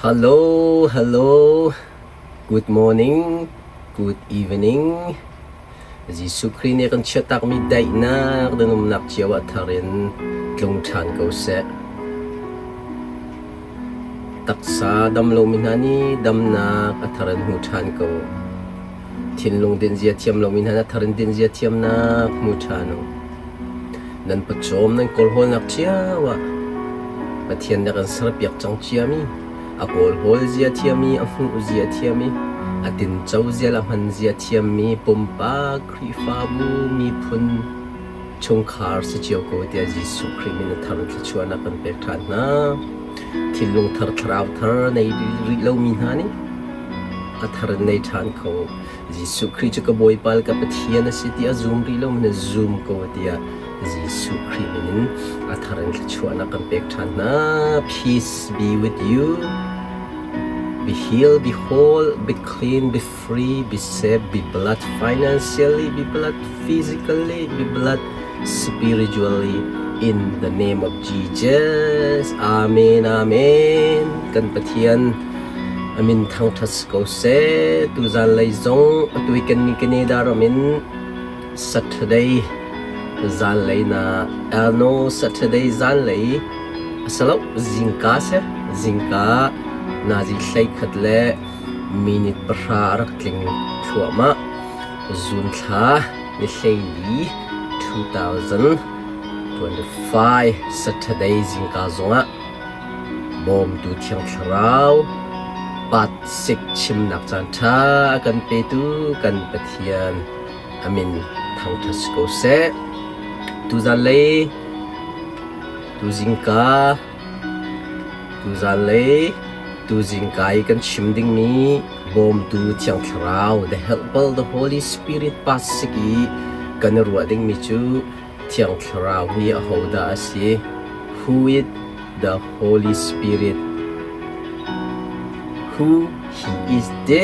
Hello, hello. Good morning, good evening. Jesuh Khrih nih kan chiahtakmi daihnak nan umnak cio ah thar in tlung ṭhan ko seh. Taksa dam lomi hna nih damnak a thar in hmu ṭhan ko. Thinlung dinzia thiam lomi hna nih a thar in dinzia thiamnak hmu ṭhan u. Nan pawcawm nan kawlhawlnak cio ah Pathian nih a kan serpiak cang ciami, a kawlhawl zia thiami, a hmuh zia thiami, a tinco zia le a hman zia thiammi pumpak, Khrihfabu, miphun, chungkhar si cio ko tiah Jesuh Khrih min a thar in thluachuahnak kan pek ṭhan hna. Thinlung thar, thlarau thar nei rih lomi hna nih a thar in nei ṭhan kho. Jesuh Khrih cu ka Bawipa le ka Pathian a si ti a zum rih lomi na zum ko tiah Jesuh Khrih min in a thar in thluachuahnak kan pek ṭhan hna. Peace be with you. Be healed, be whole, be clean, be free, be safe, be blessed financially, be blessed physically, be blessed spiritually in the name of Jesus. Amen, amen. Kan Pathian amin thangṭhat si ko seh. Tuzan lei zong atu hi kan ni Canada ram in Saturday zanlei na Elno Saturday zanlei asalo zingka se zingka nazi hlei khat le minute pahra a rak tling thluahmah. Zun thla ni hleili 2025 Saturday zingka zongah bawmtu Thiang Thlarau patsik chimnak caanṭha a kan petu kan Pathian a min thangṭhat si ko seh. Tuzanlei, tuzingka, Tuzanlei, tuzingka i kan chim dingmi bawmtu Thiang Thlarau, the Helper, the Holy Spirit pasik i kan i ruah dingmi cu Thiang Thlarau hi ahodah a si? Who is the Holy Spirit? Who he is the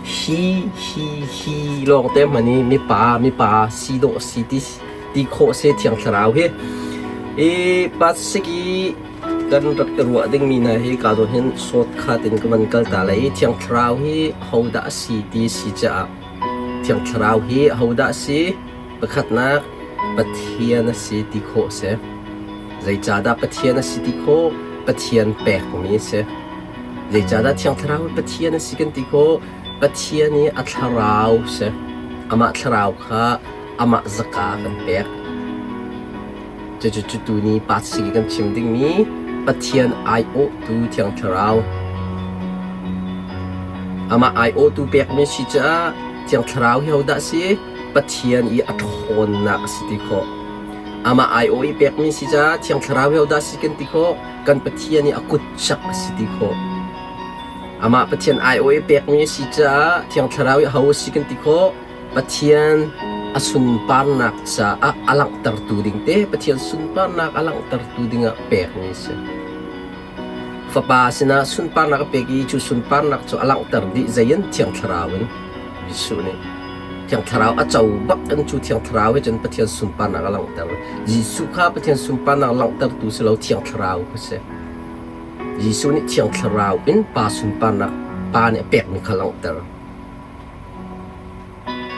he he he lawngte hmanh i mipa mipa si dawh si ti ti khawh si Thiang Thlarau hi. I pasik i kan rak i ruah dingmi hna hi ka zawn hin shortcut in ka van kal ta lai i Thiang Thlarau hi hodah a si ti si caah Thiang Thlarau hi hodah a si? Pakhatnak Pathian a si ti khawh a si. Zeicahdah Pathian a si ti khawh? Pathian pekmi a si. Zeicahdah Thiang Thlarau hi Pathian a si kan ti khawh? Pathian i a thlarau si. Amah thlarau kha amah zaka kan pek. Cucu cu tuni pasik i kan chim dingmi Pathian aiawhtu Thiang Thlarau. Amah aiawhtu pekmi si caah Thiang Thlarau hi hodah si? Pathian i a ṭhawnnak a si ti khawh. Amah aiawh i pekmi si caah Thiang Thlarau hi hodah si kan ti khawh? Kan Pathian i a kutcak a si ti khawh. Amah Pathian aiawh i pekmi a si caah Thiang Thlarau i aho a si kan ti khawh? Pathian a sunparnak caah a langhtertu ding te Pathian sunparnak a langhtertu dingah pekmi a si. Fapa sinah sunparnak a pek i cu sunparnak cu a langhter dih zei in Thiang Thlarau in Jesuh nih Thiang Thlarau a co bak in cu Thiang Thlarau he cun Pathian sunparnak a langhter. Jesuh kha Pathian sunparnak langhtertu si lo Thiang Thlarau kha si. Jesuh nih Thiang Thlarau in Pa sunparnak Pa nih a pekmi kha langhter.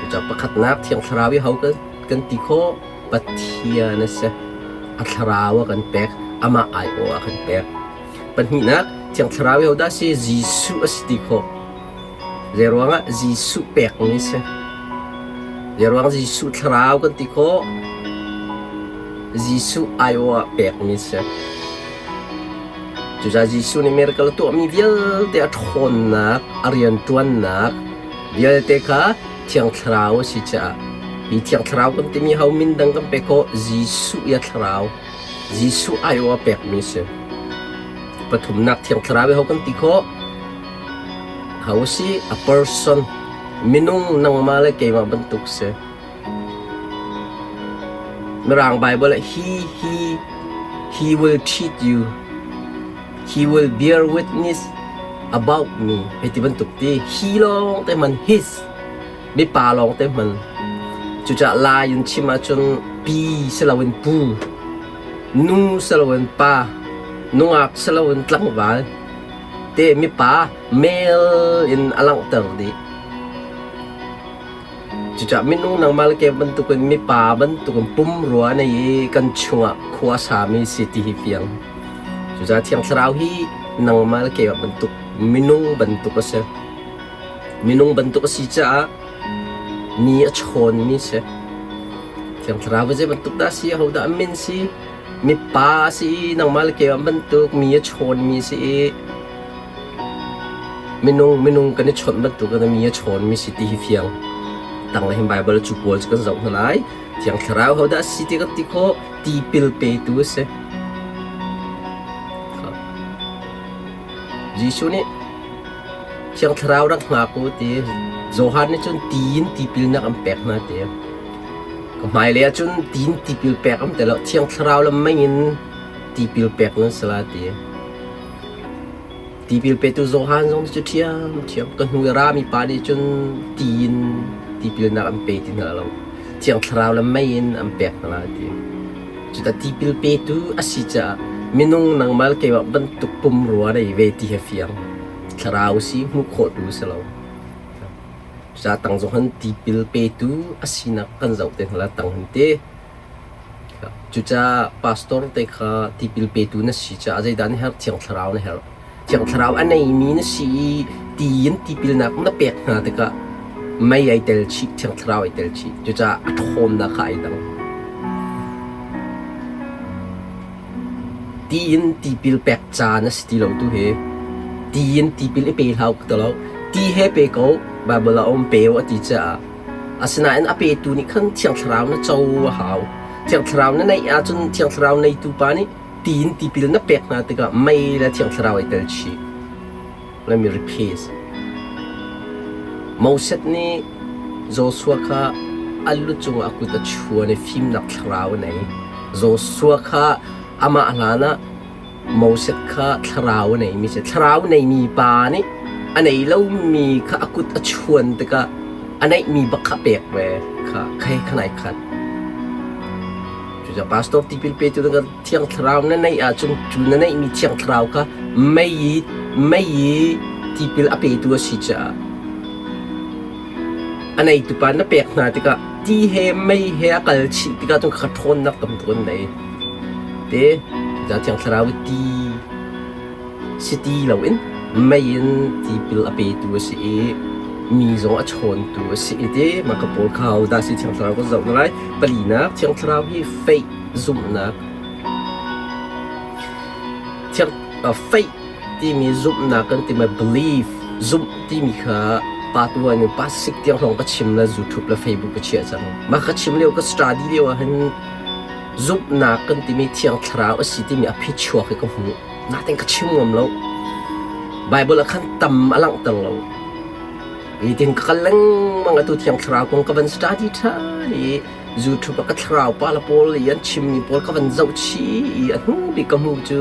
Cucaah pakhatnak Thiang Thlarau i ho kan ti khawh? Pathian a si. A thlarau a kan pek. Amah aiawh a kan pek. Pahnihnak Thiang Thlarau i hodah a si? Jesuh a si ti khawh. Zeiruangah Jesuh pekmi a si. Zeiruang Jesuh thlarau kan ti khawh? Jesuh aiawh ah pekmi a si. Cucaah Jesuh nih miracle a tuahmi vialte a ṭhawnnak, a rianṭuannak vialte kha Thiang Thlarau a si caah hi Thiang Thlarau kan timi ho min dang kan pek khawh Jesuh i a thlarau, Jesuh aiawh a pekmi a si. Pathumnak Thiang Thlarau i ho kan ti khawh? Ho a si? A person, minung nangmah le keimah bantuk si. Mirang Bible ah he he he will cheat you. He will bear witness about me. Hei ti bantuk ti he lawng te hman his mipa lawng te hman. Cucaah Lai in chim ahcun pi si loin pu, nu si loin pa, nungak si loin tlangval. Te mipa male in a langhter dih. Cucaah minung nangmah le kei bantukin mipa bantukin pumrua nei i kan chungah khua a sami si ti hi fiang. Cucaah Thiang Thlarau hi nangmah le keimah bantuk minung bantuk a si. Minung bantuk a si caah mi a chawnmi si. Thiang Thlarau hi zei bantuk dah a si, ahodah a min si, mipa a si i nangmah le keimah bantuk mi a chawnmi si i minung minung kan i chawnh bantuk in mi a chawnmi si ti hi fiang. Tanglei hin Baibal cu pawl cu kan zoh hna lai. Thiang Thlarau hodah a si ti kan ti khawh? Tipil petu a si. Jesuh nih Thiang Thlarau rak hngak u ti Johan nih cun ti in tipilnak an pek hna ti. Ka hmailei ah cun ti in tipil pek am ti lo, Thiang Thlarau le mei in tipil pek nan si lai ti. Tipil petu Johan zong cu ṭhiamṭhiam ka hnu i rami pa nih cun ti in tipilnak an pe ti hna lo. Thiang Thlarau le mei in an pek hna lai ti. Cuta tipil petu a si caah minung nangmah le keimah bantuk pumrua nei ve ti he fiang. Thlarau si hmuh khawh tu si lo. Cucaah tang zong han tipil petu a sinak kan zoh te hna la tang hin te. Cucaah pastor te kha tipil petu na si caah zeidah na herh? Thiang Thlarau na herh. Thiang Thlarau a neimi na si i ti in tipilnak na pek hna tikah mei ai tel chih, Thiang Thlarau ai tel chih. Cucaah a ṭhawnnak kha ai dang. Ti in tipil pek caan a si ti lo tu hi. Ti in tipil i pe hlah u ti lo. Ti he pe ko, Baibal ah a um pe u a ti caah. Asinain a petu nih khan Thiang Thlarau na co a hau. Thiang Thlarau na neih ahcun Thiang Thlarau neitu pa nih ti in tipil na pek hna tikah mei le Thiang Thlarau ai tel chih. Let me repeat. Moses nih Joshua kha a lu cungah a kut a chuan i fimnak thlarau a nei. Joshua kha amah hlan ah Moses kha thlarau a neimi si. Thlarau neimi pa nih a nei lomi kha a kut a chuan tikah a neihmi bak kha pek ve kha khai kha nai khat. Cucaah pastor tipil petu na thiang thlarau na neih ahcun cu na neihmi thiang thlarau kha mei i mei i tipil a petu a si caah a neitu pa na pek hna tikah ti he mei he a kal chih tikah cun kha ṭhawnnak tam tuk an nei. Te cucaah thiang thlarau i ti si ti loin mei in tipil a petu a si i mi zong a chawntu a si i ti mah ka pawl kha hodah si thiang thlarau kan zoh hna lai. Palinak thiang thlarau hi faith zumhnak thiang faith timi zumhnak kan timi belief zumh timi kha pa tuan in pa sik tiang hlong ka chim le YouTube le Facebook ka chiah cang. Mah ka chim lio ka study lio ah hin zumhnak kan timi thiang thlarau a si timi a phichuak hi ka hmu. Natin ka chim ngam lo. Bible ah khan tam a langhter lo. Nitin ka kal lengmang atu thiang thlarau kong ka van study ṭhan i YouTube ah ka thlarau pa le pawl i an chimmi pawl ka van zoh chih i a hnu bik ka hmuh cu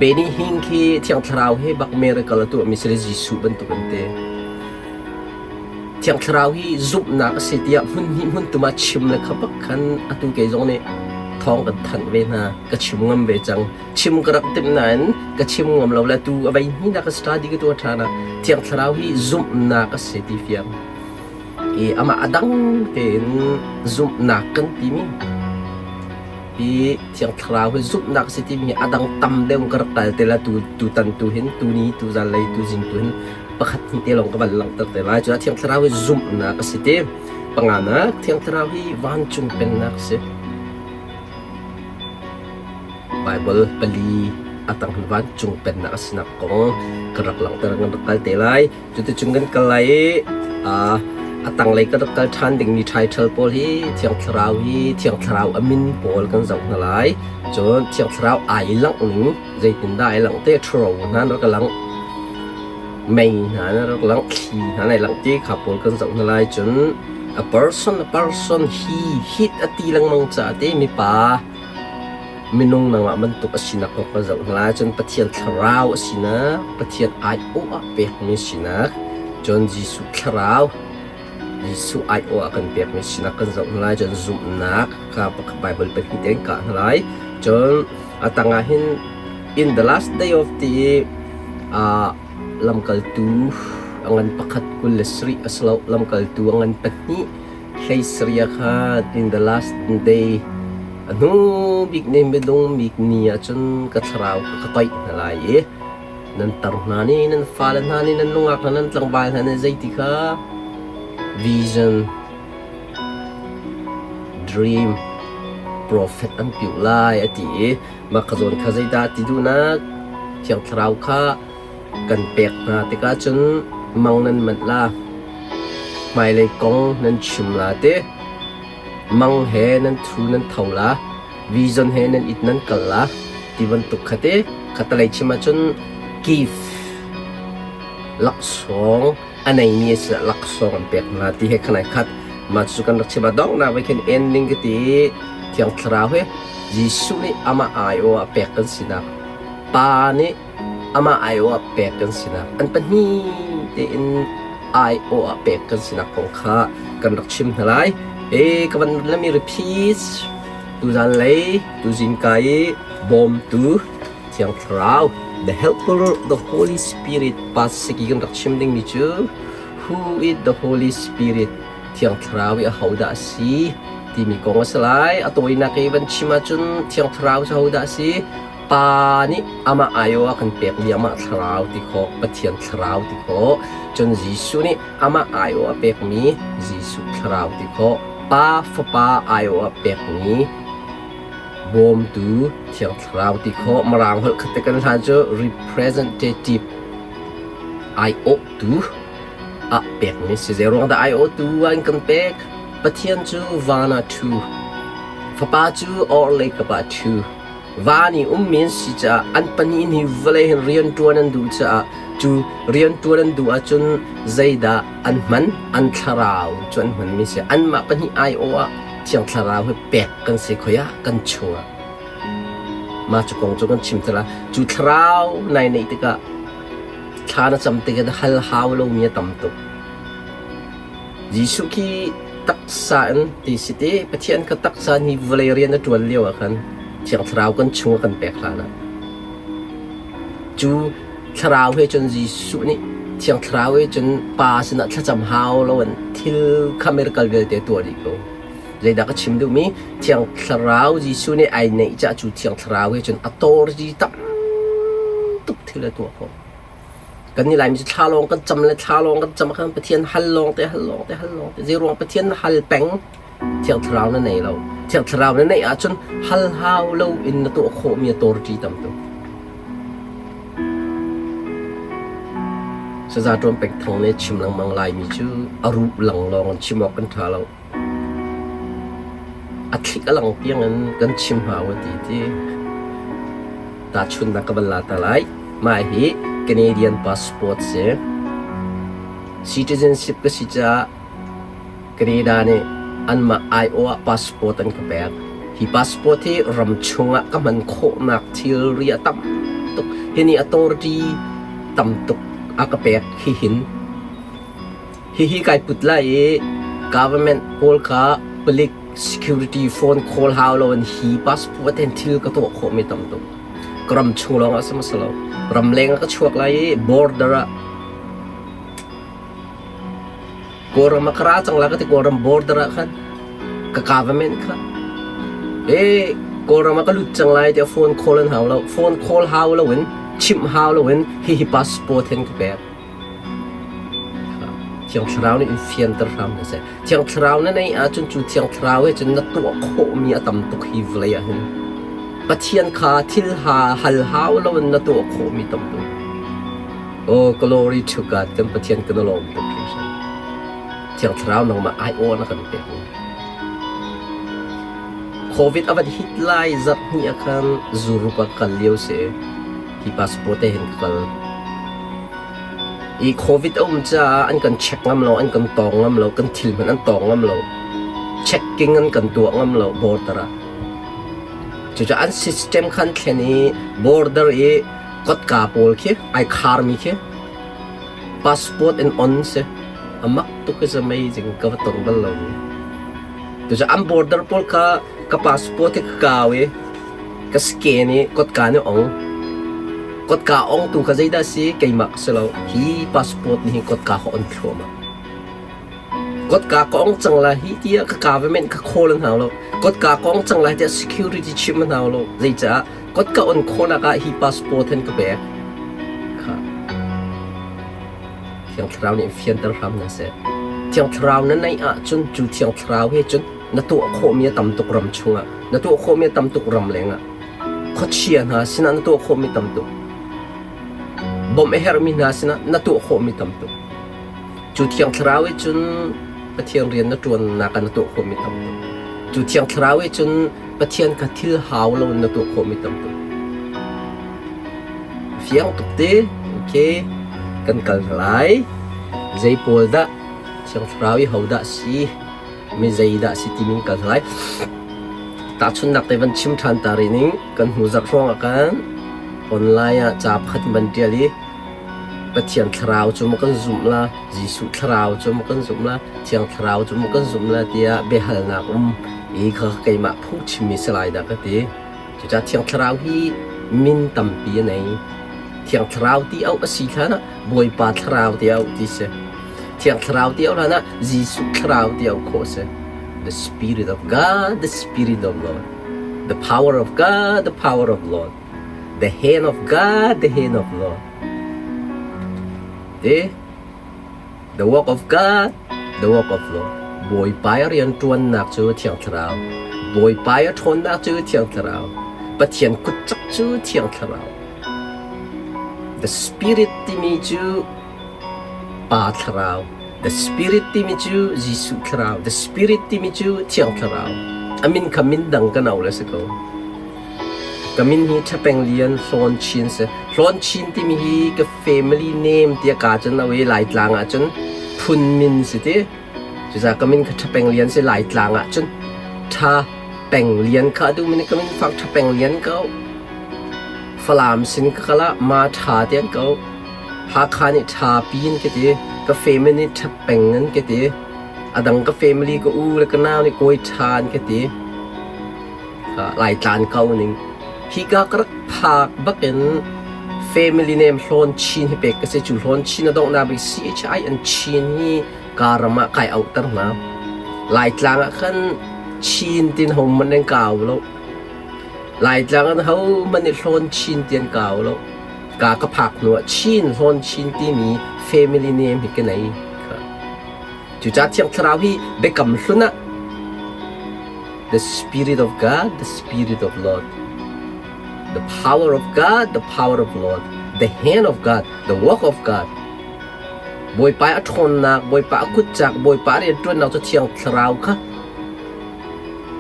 Benny Hinn khi thiang thlarau he bak miracle a tuahmi si le Jesuh bantuk an ti. Thiang thlarau hi zumhnak a si tiah hmun hnih hmun tum ah chim le kha bak khan atu kei zong nih thawng kan thanh ve hna ka chim ngam ve cang chim ka rak timh nain ka chim ngam lo le tu a vei hnih ka study ka tuah ṭhan ah thiang thlarau hi zumhnak a si ti fiang i amah a dang tein zumhnak kan timi hi thiang thlarau hi zumhnak a si timi hi a dang tam deuh ka rak tal te la tu tutan tu hin tu ni tu zan lei tu zing tu hin pakhat hnih te lawng ka van langhter te lai cu thiang thlarau hi zumhnak a si ti panganak thiang thlarau hi vancung pennak a si Baibal pali a tang hin vancung pennak a sinak kong ka rak langhter kan rak kal te lai Cuticun kan kal lai i a tanglei kan rak kal ṭhan dingmi title pawl hi Thiang Thlarau hi Thiang Thlarau a min pawl kan zoh hna lai. Cun Thiang Thlarau ai langh ning zeitindah ai langh te ṭhuro hna an rak langh, mei hna an rak langh, thli hna an ai langh ti kha pawl kan zoh hna lai. Cun a person he hit a ti lengmang caah te mipa Minung nangmah bantuk a sinak kong kan zoh hna lai. Cun Pathian thlarau a sinak, Pathian aiawh ah pekmi sinak, cun Jesuh thlarau, Jesuh aiawh ah kan pekmi sinak kan zoh hna lai. Cun zumhnak kha Bible pahnih tein kah hna lai. Cun a tangah hin in the last day of the Lamkaltu a ngan pakhat 27 a si lo, lamkaltu a ngan pahnih 17 ah khan in the last day a hnu bik ni midung bik ni ah cun ka thlarau kha ka toih hna lai i nan tar hna nih nan fale hna nih nan nungak hna nan tlangval hna nih zeiti kha vision dream prophet an piuh lai a ti i mah ka zawn kha zeidah ti duhnak Thiang Thlarau kha kan pek hna tikah cun mang nan manh la hmailei kong nan chim la ti mang he nan thu nan tho la vision he nan it nan kal la ti bantuk kha te khatalei chim ahcun gift laksawng a neimi a si laksawng an pek hna ti he khan ai khat mah cu kan rak chim ah donghnak voi khin ending ka ti Thiang Thlarau he Jesuh nih amah aiawh ah pek kan sinak Pa nih amah aiawh ah pek kan sinak an pahnih tein aiawh ah pek kan sinak kong kha kan rak chim hna lai. E ka van let me repeat tuzan lei tuzing ka i bawmtu Thiang Thlarau the helper the Holy Spirit pasiki kan rak chim dingmi cu who is the Holy Spirit Thiang Thlarau i ahodah a si timi kong a si lai. A tawinak i van chim ahcun Thiang Thlarau cu ahodah a si? Pa nih amah aiawh a kan pekmi amah Thlarau ti khawh, Pathian Thlarau ti khawh. Cun Jesuh nih amah aiawh a pekmi Jesuh Thlarau ti khawh. Pa Fapa aiawh a pekmi bawmtu Thiang Thlarau ti khawh. Mirang holh khat te kan hlan cu representative aiawhtu ah pekmi si. Zeiruang dah aiawhtu an kan pek? Pathian cu van ah ṭhu, Fapa cu orhlei kap ah ṭhu. Van i ummi an si caah an pahnih nih vawlei hin rianṭuan an duh caah cu rianṭuan an duh ahcun zeidah an hman? An thlarau cu an hmanmi si. Anmah pahnih aiawh ah Thiang Thlarau hi pek kan si khoi ah kan chungah. Mah cu kong cu kan chim te lai. Cu thlarau nai neih tikah thla na cam tikah hal hau lomi a tam tuk. Jesuh khi taksa in ti si ti Pathian kha taksa ni vawlei rian a ṭuan lio ah khan Thiang Thlarau kan chung a kan pek hlan ah cu Thlarau he cun Jesuh nih Thiang Thlarau he cun Pa sinah thlacam hau loin thil kha miracle vialte tuah dih ko. Zeidah ka chim duhmi Thiang Thlarau Jesuh nih ai neih caah cu Thiang Thlarau he cun a tawrzi tam tuk thil a tuah khawh. Kan nih Laimi cu thla lawng kan cam le thla lawng kan cam khan Pathian hal lawng te hal lawng te hal lawng te zeiruang Pathian na hal peng Thiang Thlarau na nei lo. Thiang Thlarau na neih ahcun hal hau lo in na tuah khawhmi a tawrṭi tam tuk. Saza Ṭuan Pek Thang nih chim lengmang Laimi cu a ruh lang lawng in chim awk kan ṭha lo. A thlik a lang tiang in kan chim hau a ti ti. Tahchunhnak ka van la ta lai. Mah hi Canadian passport si. Citizenship ka si caah Canada nih anmah aiawh ah passport an ka pek. Hi passport hi ram chungah ka hman khawhnak thilri a tam tuk. Hi nih authority tam tuk a ka pek hihin. Hihi kai put lai i government pawl kha palik security phone call hau lo in hi passport hin thil ka tuah khawhmi tam tuk. Ka ram chung lawng ah si maw si lo. Ramleng ah ka chuak lai i border ah Kawlram ah ka ra cang la ka ti Kawlram border ah khan ka government kha e Kawlram ah ka lut cang lai tiah phone call an hau lo. Phone call hau lo in chimh hau lo in hihi passport hin ka pek. Thiang Thlarau nih in fianter hram hna seh. Thiang Thlarau na neih ahcun cu Thiang Thlarau he cun na tuah khawhmi a tam tuk hi vawlei ah hin. Pathian kha thil ha hal hau loin na tuah khawhmi tam tuk. Oh, glory to God, kan Pathian kan lawm tuk hringhran. Thiang Thlarau nangmah aiawh na kan pek. Covid a van hit lai zarh hnih ah khan Zurup ah kal lio si. Hi passport te hin ka kal. I COVID a um caah an kan check ngam lo, an kan tawng ngam lo, kan thil hmanh an tawng ngam lo. Checking an kan tuah ngam lo border ah. Cucaah an system khan thlen i border i kotka pawl khi ai kharmi khi passport in on si. A mak tuk is amazing ka va tong bal lo. Cucaah an border pawl kha ka passport hi ka kau i ka scan i kotka nih ong. Kotka ongtu kha zeidah si? Keimah ka si lo. Hi passport nih hin kotka ka on thluahmah. Kotka ka ong cang lai hi tiah ka government ka call an hau lo. Kotka ka ong cang lai tiah security chim an hau lo. Zeicah? Kotka on khawhnak ah hi passport hin ka pek. Kha. Thiang Thlarau nih fianter hram hna seh. Thiang Thlarau na neih ahcun cu Thiang Thlarau he cun na tuah khawhmi a tam tuk ram chungah, na tuah khawhmi a tam tuk ram lengah. Khuachia hna sinah na tuah khawhmi tam tuk. Bawmh a herhmi hna sinah na tuah khawhmi tam tuk. Cu Thiang Thlarau he cun Pathian rian na ṭuannak ah na tuah khawhmi tam tuk. Cu Thiang Thlarau he cun Pathian kha thil hau loin na tuah khawhmi tam tuk. Fiang tuk te. Okay. Kan kal hna lai. Zei pawl dah Thiang Thlarau i hodah si? Mi zei dah si timi kan kal hna lai. Tahchunhnak te van chim ṭhan ta rih ning. Kan hnu zarh hrawng ah khan online ah ca pakhat van ṭial i Pathian Thlarau cu maw kan zumh la, Jesuh Thlarau cu maw kan zumh la, Thiang Thlarau cu maw kan zumh la tiah biahalnak um i kha keimah phungchimmi si lai dah ka ti. Cucaah Thiang Thlarau hi min tampi a nei. Thiang Thlarau ti auh a si hlan ah Bawipa Thlarau ti auh ti si. Thiang Thlarau ti auh hlan ah Jesuh Thlarau ti auh khawh a si. The Spirit of God, the Spirit of Lord. The power of God, the power of Lord. The hand of God, the hand of Lord. Te The work of God, the work of Lord. Bawipa i rianṭuannak cu Thiang Thlarau. Bawipa i a ṭhawnnak cu Thiang Thlarau. Pathian kutcak cu Thiang Thlarau. The Spirit timi cu Pa Thlarau. The Spirit timi cu Jesuh Thlarau. The Spirit timi cu Thiang Thlarau. A min kha min dang kan au le si ko. Ka min hi Ṭhapeng Lian Hlawn Chin si. Hlawn Chin timi hi ka family name tiah kaa cun au i Laitlang ah cun phun min si ti. Cucaah ka min kha Ṭhapeng Lian si Laitlang ah cun Ṭha Peng Lian kha a duhmi nih ka min fak Ṭha Peng Lian ko. Falam sin ka kal ah Ma Ṭha ti an ko. Hakha nih Ṭha Pi an ka ti. Ka family nih Ṭha Peng an ka ti. A dang ka family ka u le ka nau nih Kawi Ṭha an ka ti. Laitlan ko ning. Hika ka rak phak bakin family name Hlawn Chin hi pek ka si. Cu Hlawn Chin a donghnak bik CHI an Chin hi ka ram ah kai auhter hna. Laitlang ah khan Chin tin ho hmanh an kau lo. Laitlang an ho hmanh nih Hlawn Chin ti an kau lo. Ka ka phak hnu ah Chin Hlawn Chin timi family name hi ka nei. Cucaah Thiang Thlarau hi biakam hlun ah The Spirit of God, the Spirit of Lord. The power of God, the power of Lord. The hand of God, the work of God. Bawipa a ṭhawnnak, Bawipa a kutcak, Bawipa a rianṭuannak cu Thiang Thlarau kha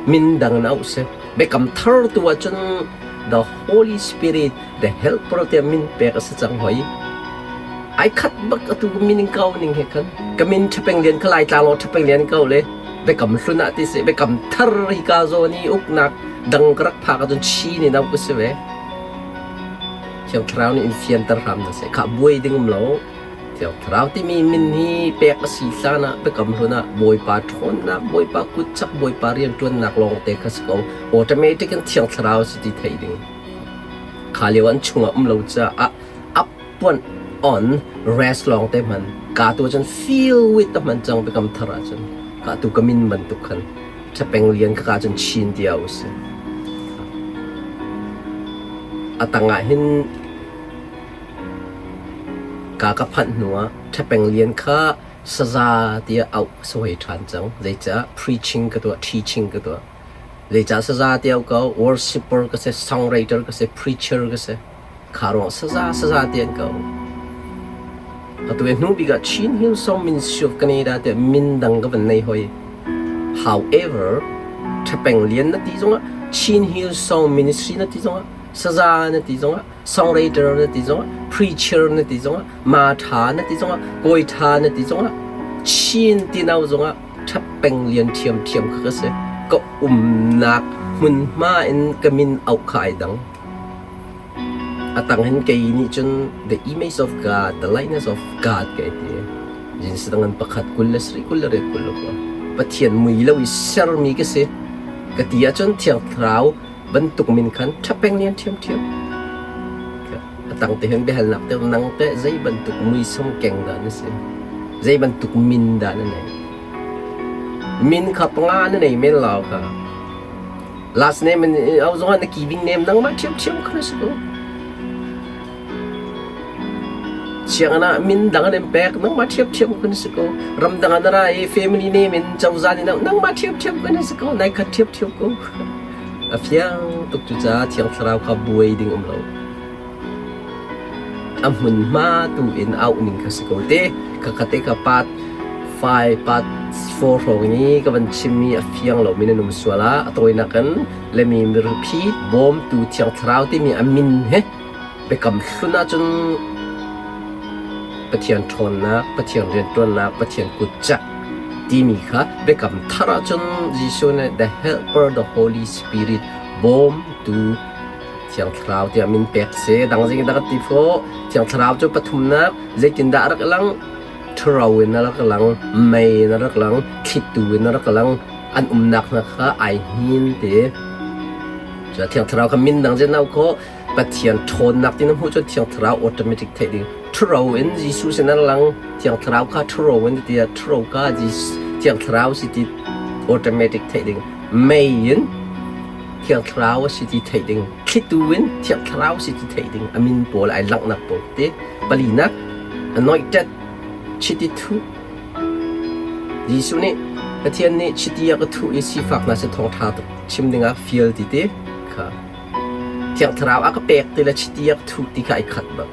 min dang in auh si. Biakam thar tu ahcun the Holy Spirit, the Helper tiah min pek a si cang hoi. Ai khat bak atu min in kau ning he khan. Ka min ṭhapeng lian kha Laitlang law ṭhapeng lian ko le biakam hlun ah ti seh biakam thar hika zawn i uknak dang ka rak phak ahcun Chin in auh ka si ve. Thiang Thlarau nih in fianter hram hna seh. Khah buai ding um lo. Thiang Thlarau timi min hi pek a si hlan ah biakam hlun ah Bawipa ṭhawnnak, Bawipa kutchak, Bawipa rianṭuannak lawngte kha si ko. Automatic in Thiang Thlarau si ti theih ding. Kha lio an chungah um lo caah up puan on rest lawng te hman ka tu cun feel with te hman cang biakam thar ahcun ka tu ka min bantuk khan Ṭhapeng lian ka ka cun chin tia u si a tangah hin ka ka phanh hnu ah Ṭhapeng lian kha saza tiah auh sawai ṭhan cang zeicah preaching ka tuah teaching ka tuah zeicah saza tiah ko worshipper ka si songwriter ka si preacher ka si Kha ruang saza saza te an ko. Atu hnu bik ah Chin Hillsong Ministry of Canada te min dang ka van nei hoi. However, Ṭhapeng Lian na ti zongah Chin Hillsong Ministry na ti zongah saza na ti zongah songwriter na ti zongah preacher na ti zongah ma ṭha na ti zongah kawi ṭha na ti zongah Chin tinau zongah Ṭhapeng Lian ṭhiamṭhiam kha ka si. Ka umnak hmunhma in ka min auh kha ai dang. A tang hin kei nih cun the image of God, the likeness of God ka ti. Jinsi dang an pakhat 27 28 21. Pathian mui lo i sermi ka si. Ka ti ahcun Thiang Thlarau bantuk min khan ṭhapeng lian ṭhiamṭhiam. A tang te hin biahalnak te nang teh zei bantuk muisam keng dah na si? Zei bantuk min dah na nei? Min kha panga na nei men lo kha. Last name in au zong ah na giving name nangmah ṭhiamṭhiam kha na si ko. Sianginn ah min dang an in pek nangmah ṭhiamṭhiam kun si ko. Ramdang ah na ra i family name in cozah nih nangmah ṭhiamṭhiam kun si ko. Nai khat ṭhiamṭhiam ko. A fiang tuk cucaah Thiang Thlarau kha buai ding um lo. A hmunhma tu in auh ning kha si ko te. Khakhat te ka part 5, part 4 hrawng i ka van chimmi a fiang lomi nan um sual ah a tawinak in lemi mirphi bawmtu Thiang Thlarau timi a min he Biakam hlun ahcun Pathian ṭhawnnak, Pathian rianṭuannak, Pathian kutcak timi kha biakam thar ahcun Jesuh nih the Helper, the Holy Spirit, bawmtu Thiang Thlarau tiah min pek si. Dang zing dah ti fawh. Thiang Thlarau cu pathumnak zeitindah a rak lang? Ṭhuro in a rak lang, mei in a rak lang, thlitu in a rak lang. An umnak hna kha ai hnin ti. Thiang Thlarau kha min dang zen au khawh. Pathian ṭhawnnak ti na hmuh cun Thiang Thlarau automatic theih ding. Ṭhuro in Jesuh sin an lang. Thiang Thlarau kha ṭhuro in tiah ṭhuro kha Thiang Thlarau si ti automatic theih ding. Mei in Thiang Thlarau a si ti theih ding. Thlitu in Thiang Thlarau si ti theih ding. A min pawl ai langhnak pawl te. Palinak anointed chiti thuh. Jesuh nih Pathian nih chiti a ka thuh i sifak hna sin thawngṭha chim dingah fial ti te kha Thiang Thlarau a ka pek ti le chiti a ka thuh ti kha ai khat bak.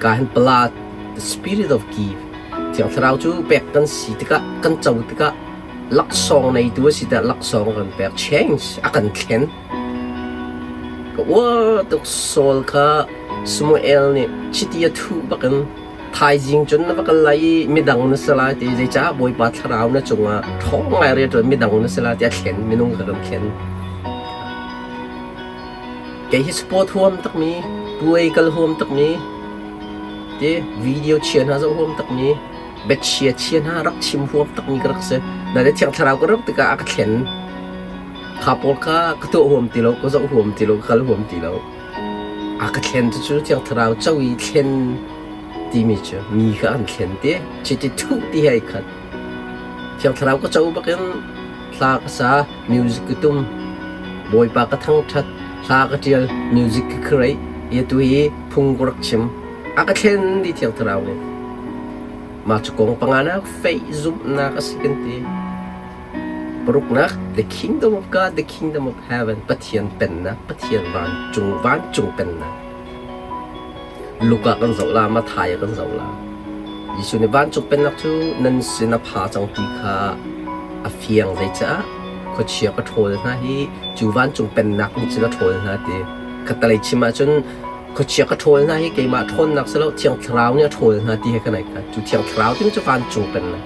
Ka hin blood, the spirit of give. Thiang Thlarau cu pek kan si tikah, kan co tikah laksawng neitu a si tiah laksawng a kan pek. Change a kan thlen. Ka uar tuk Saul kha Samuel nih chiti a thuh bakin Thaizing cun na va kal lai i midang na si lai ti zeicah Bawipa thlarau na cungah ṭhawng ngai rianṭuan midang na si lai ti a thlen minung kha kan thlen. Kei hi sport huam takmi, puai kal huam takmi, ti video chia hna zoh huam takmi, biachia chia hna rak chim huam takmi ka rak si. Na le Thiang Thlarau ka rak tikah a ka thlen. Kha pawl kha ka tuah huam ti lo, ka zoh huam ti lo, ka kal huam ti lo. A ka thlen cucu Thiang Thlarau co i thlen timi cu mi kha an thlen ti. Chiti thuh ti he ai khat. Thiang Thlarau ka co bakin hla ka sa, music ka tum, Bawipa ka thangṭhat, hla ka ṭial, music ka create, i atu hi phung ka rak chim. A ka thlen dih Thiang Thlarau nih. Mah cu kong panganak faith zumhnak a si kan ti. Paruknak, The Kingdom of God, The Kingdom of Heaven, Pathian Pennak, Pathian vancung, vancung pennak. Luka kan zoh la, Matthai kan zoh la. Jesuh nih vancung pennak cu nan sin a pha cang ti kha a fiang zeicah khuachia ka ṭhawl hna hi cu vancung pennak nih cun a ṭhawl hna ti. Khattalei chim ahcun khuachia ka ṭhawl hna hi keimah ṭhawnnak si lo Thiang Thlarau nih a ṭhawl hna ti he kan ai khat. Cu Thiang Thlarau timi cu vancung pennak.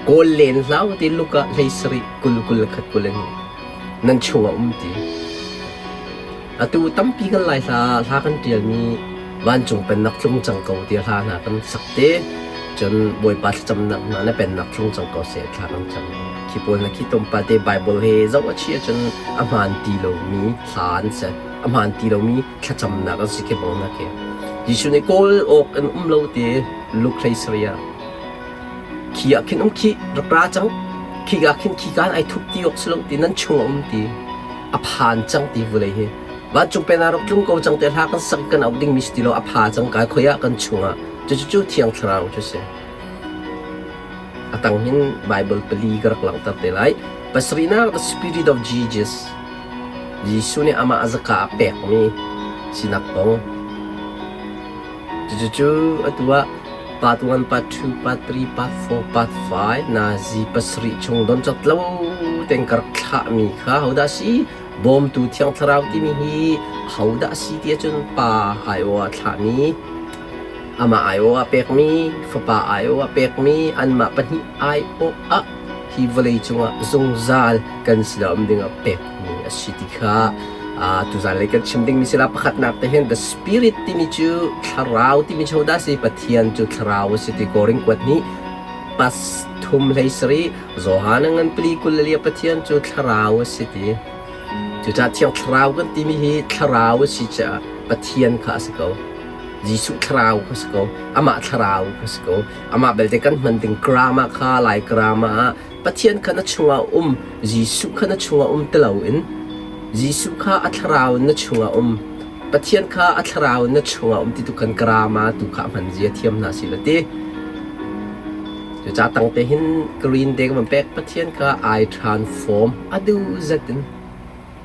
Kawl len hlah ti luk ah hlei sarih 20 21 22 nan chung a um ti. Atu tampi kan lai hla hla kan ṭialmi vancung pennak tlung cang ko ti hla hna kan sak te cun Bawipa thlacamnak hna na pennak tlung cang ko seh thla kan cam. Khi pawl na khi tlawmpal te Bible he zoh a chi ahcun a hmaan ti lomi hla an si. A hmaan ti lomi thlacamnak an si khi bang na khi. Jesuh nih kawl awk an um lo ti Luke hlei sarih ah Khi ah khin um khi rak ra cang. Khika khin khika in ai thup ti awk si lo ti nan chung a um ti. A phan cang ti vulei hi. Vancung pen ah rak tlung ko cang te hla kan sak kan auh ding mi si ti lo a pha cang kai khoi ah kan chung ah. Cucu cu Thiang Thlarau cu si. A tang hin Bible pali ka rak langhter te lai. Pasarihnak the Spirit of Jesus. Jesuh nih amah a zaka a pekmi sinak kong. Cucu atu ah part 1, part 2, part 3, part 4, part 5 nazi pasarih chung don cawk lo tein ka rak thlahmi kha hodah a si? Bawmtu Thiang Thlarau timi hi hodah a si ti ahcun Pa aiawh ah thlahmi, amah aiawh ah pekmi, Fapa aiawh ah pekmi, anmah pahnih aiawh ah hi vawlei cungah zungzal kan sinah um dingah pekmi a si ti kha tuzan lei kan chim dingmi si la. Pakhatnak te hin the spirit timi cu thlarau timi cu dah si? Pathian cu thlarau a si ti Korin kuat nih pas thum hlei sari Johan ngan pali 24 Pathian cu thlarau a si ti. Cucaah Thiang Thlarau kan timi hi thlarau a si caah Pathian kha a si ko. Jesuh thlarau kha si ko. Amah thlarau kha si ko. Amah belte kan hman ding grammar kha Lai grammar ah Pathian kha na chungah um, Jesuh kha na chungah um ti loin Jesuh kha a thlarau in na chungah um, Pathian kha a thlarau in na chungah um ti tu khan grammar tu kha a hman zia thiam hna si la ti. Cucaah tangte hin green te ka van pek Pathian kha ai transform a duh zet in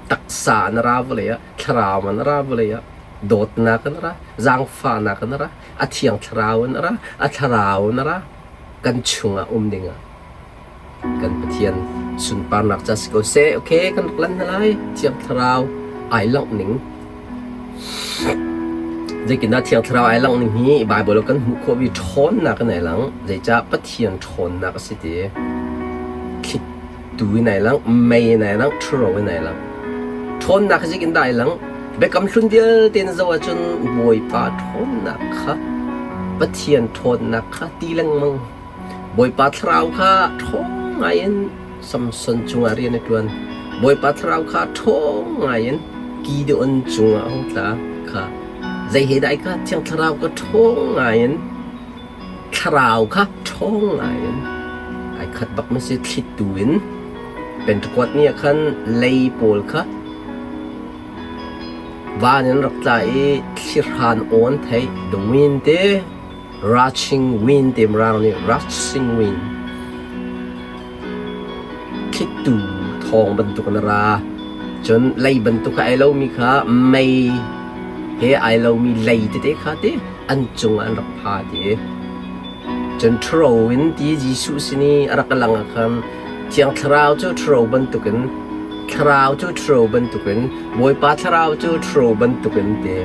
taksa na ra vawlei ah thlarau na ra vawlei ah dawtnak na ra zaangfahnak na ra a thiang thlarau na ra a thlarau na ra kan chungah um dingah kan Pathian sunparnak ca si ko seh. Okay, kan rak lan hna lai. Thiang Thlarau ai langh ning. Zeitindah Thiang Thlarau ai langh ning hi Bible kan hmuh khawh mi ṭhawnnak in ai lang. Zeicah Pathian ṭhawnnak a si ti. Thlitu in ai lang, mei in ai lang, ṭhuro in ai lang. Ṭhawnnak hi zeitindah ai lang? Biakam hlun vialte na zoh ahcun Bawipa ṭhawnnak kha Pathian ṭhawnnak kha ti lengmang. Bawipa thlarau kha ṭhawng ngaiin Samson cungah rian a ṭuan. Bawipa thlarau kha ṭhawng ngaiin Gideon cungah a hung tla kha. Zei he dah kha Thiang Thlarau kha ṭhawng ngaiin thlarau kha ṭhawng ngaiin ai khat bak ma si thlitu in Pentecost ni ah khan lei pawl kha van in rak tla i thlihran awn theih the wind te Rushing wind ti Mirang nih rushing wind thlitu thawng bantuk in a ra. Cun lei bantuk a ai lomi kha mei he ai lomi lei tete kha ti an cungah an rak pha ti. Cun ṭhuro in ti Jesuh sin i a rak lang ah khan Thiang Thlarau cu ṭhuro bantukin Thlarau cu ṭhuro bantukin Bawipa Thlarau cu ṭhuro bantukin ti.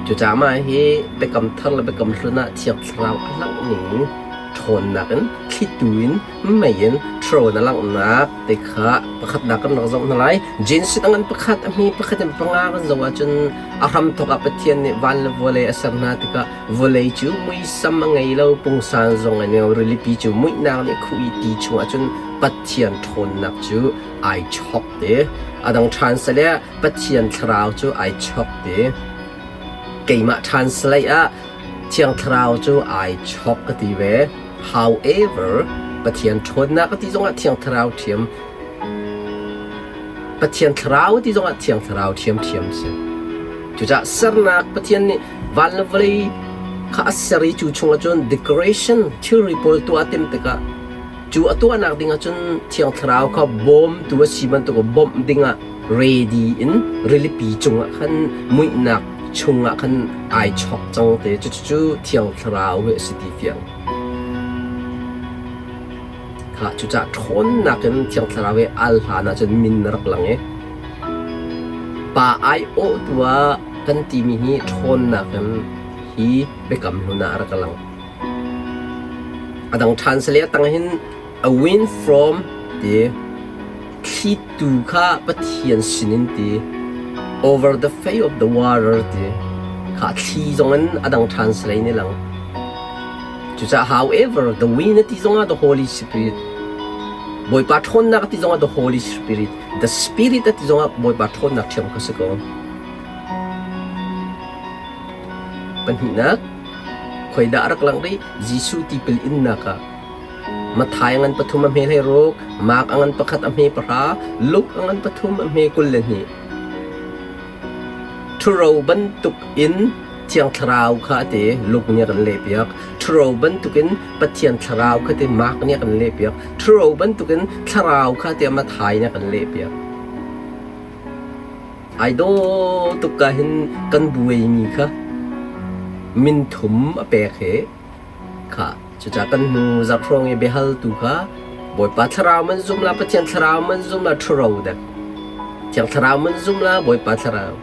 Cucaah mah hi Biakam Thar le Biakam Hlun ah Thiang Thlarau a langh ning ṭhawnnak in thlitu in mei in ṭhuro in a langhnak ti kha pakhatnak kan rak zoh hna lai. Genesis a ngan pakhat, a hmi pakhat in panga kan zoh ahcun a hramthawk ah Pathian nih van le vawlei a ser hna tikah vawlei cu muisam a ngei lo, pungsan zong a ngei lo, rilipi cu muihnak nih a khuh i ti chungah cun Pathian ṭhawnnak cu ai chok te. A dang ṭhan sale Pathian thlarau cu ai chok te. Keimah translate ah Thiang Thlarau cu ai chok ka ti ve. However, Pathian ṭhawnnak ka ti zongah Thiang Thlarau ṭhiam Pathian Thlarau ti zongah Thiang Thlarau ṭhiamṭhiam si. Cucaah sernak Pathian nih van le vawlei kha a ser i cu chungah cun decoration thilri pawl tuah a timh tikah Cu a tuahnak ding ahcun Thiang Thlarau kha bawmtu a si bantuk bawmh dingah ready in rilipi cungah khan muihnak chungah khan ai chok cang te. Cucu Thiang Thlarau hi a si ti fiang. Kha cucah ṭhawnnak in Thiang Thlarau hi al hlan ahcun min a rak lang i pa aiawhtu ah kan timi hi ṭhawnnak in hi biakam hlun ah a rak lang. A dang ṭhan sale a tang hin a wind from ti thlitu kha Pathian sinin ti over the face of the water ti kha thli zong in a dang ṭhan sale in i lang. Cucaah however the wind a ti zongah the Holy Spirit Bawipa ṭhawnnak a ti zongah the Holy Spirit the Spirit a ti zongah Bawipa ṭhawnnak ṭhiam kha si ko. Pahnihnak, khoidah a rak langh rih? Jesuh tipil innak ah Matthai a ngan pathum a hme 16, Mark a ngan pakhat a hme pahra, Luke a ngan pathum a hme 22. Ṭhuro bantuk in Thiang Thlarau kha a ti, Luke nih a kan lehpiak. Ṭhuro bantukin Pathian Thlarau kha ti, Mark nih a kan lehpiak. Ṭhuro bantukin Thlarau kha tiah Matthai nih a kan lehpiak. Ai dawh tuk ka hin kan buaimi kha minthum a pek hi kha cucaah kan hnu zarh hrawng i biahaltu kha Bawipa thlarau man zum la Pathian thlarau man zum la ṭhuro dek Thiang thlarau man zum la Bawipa thlarau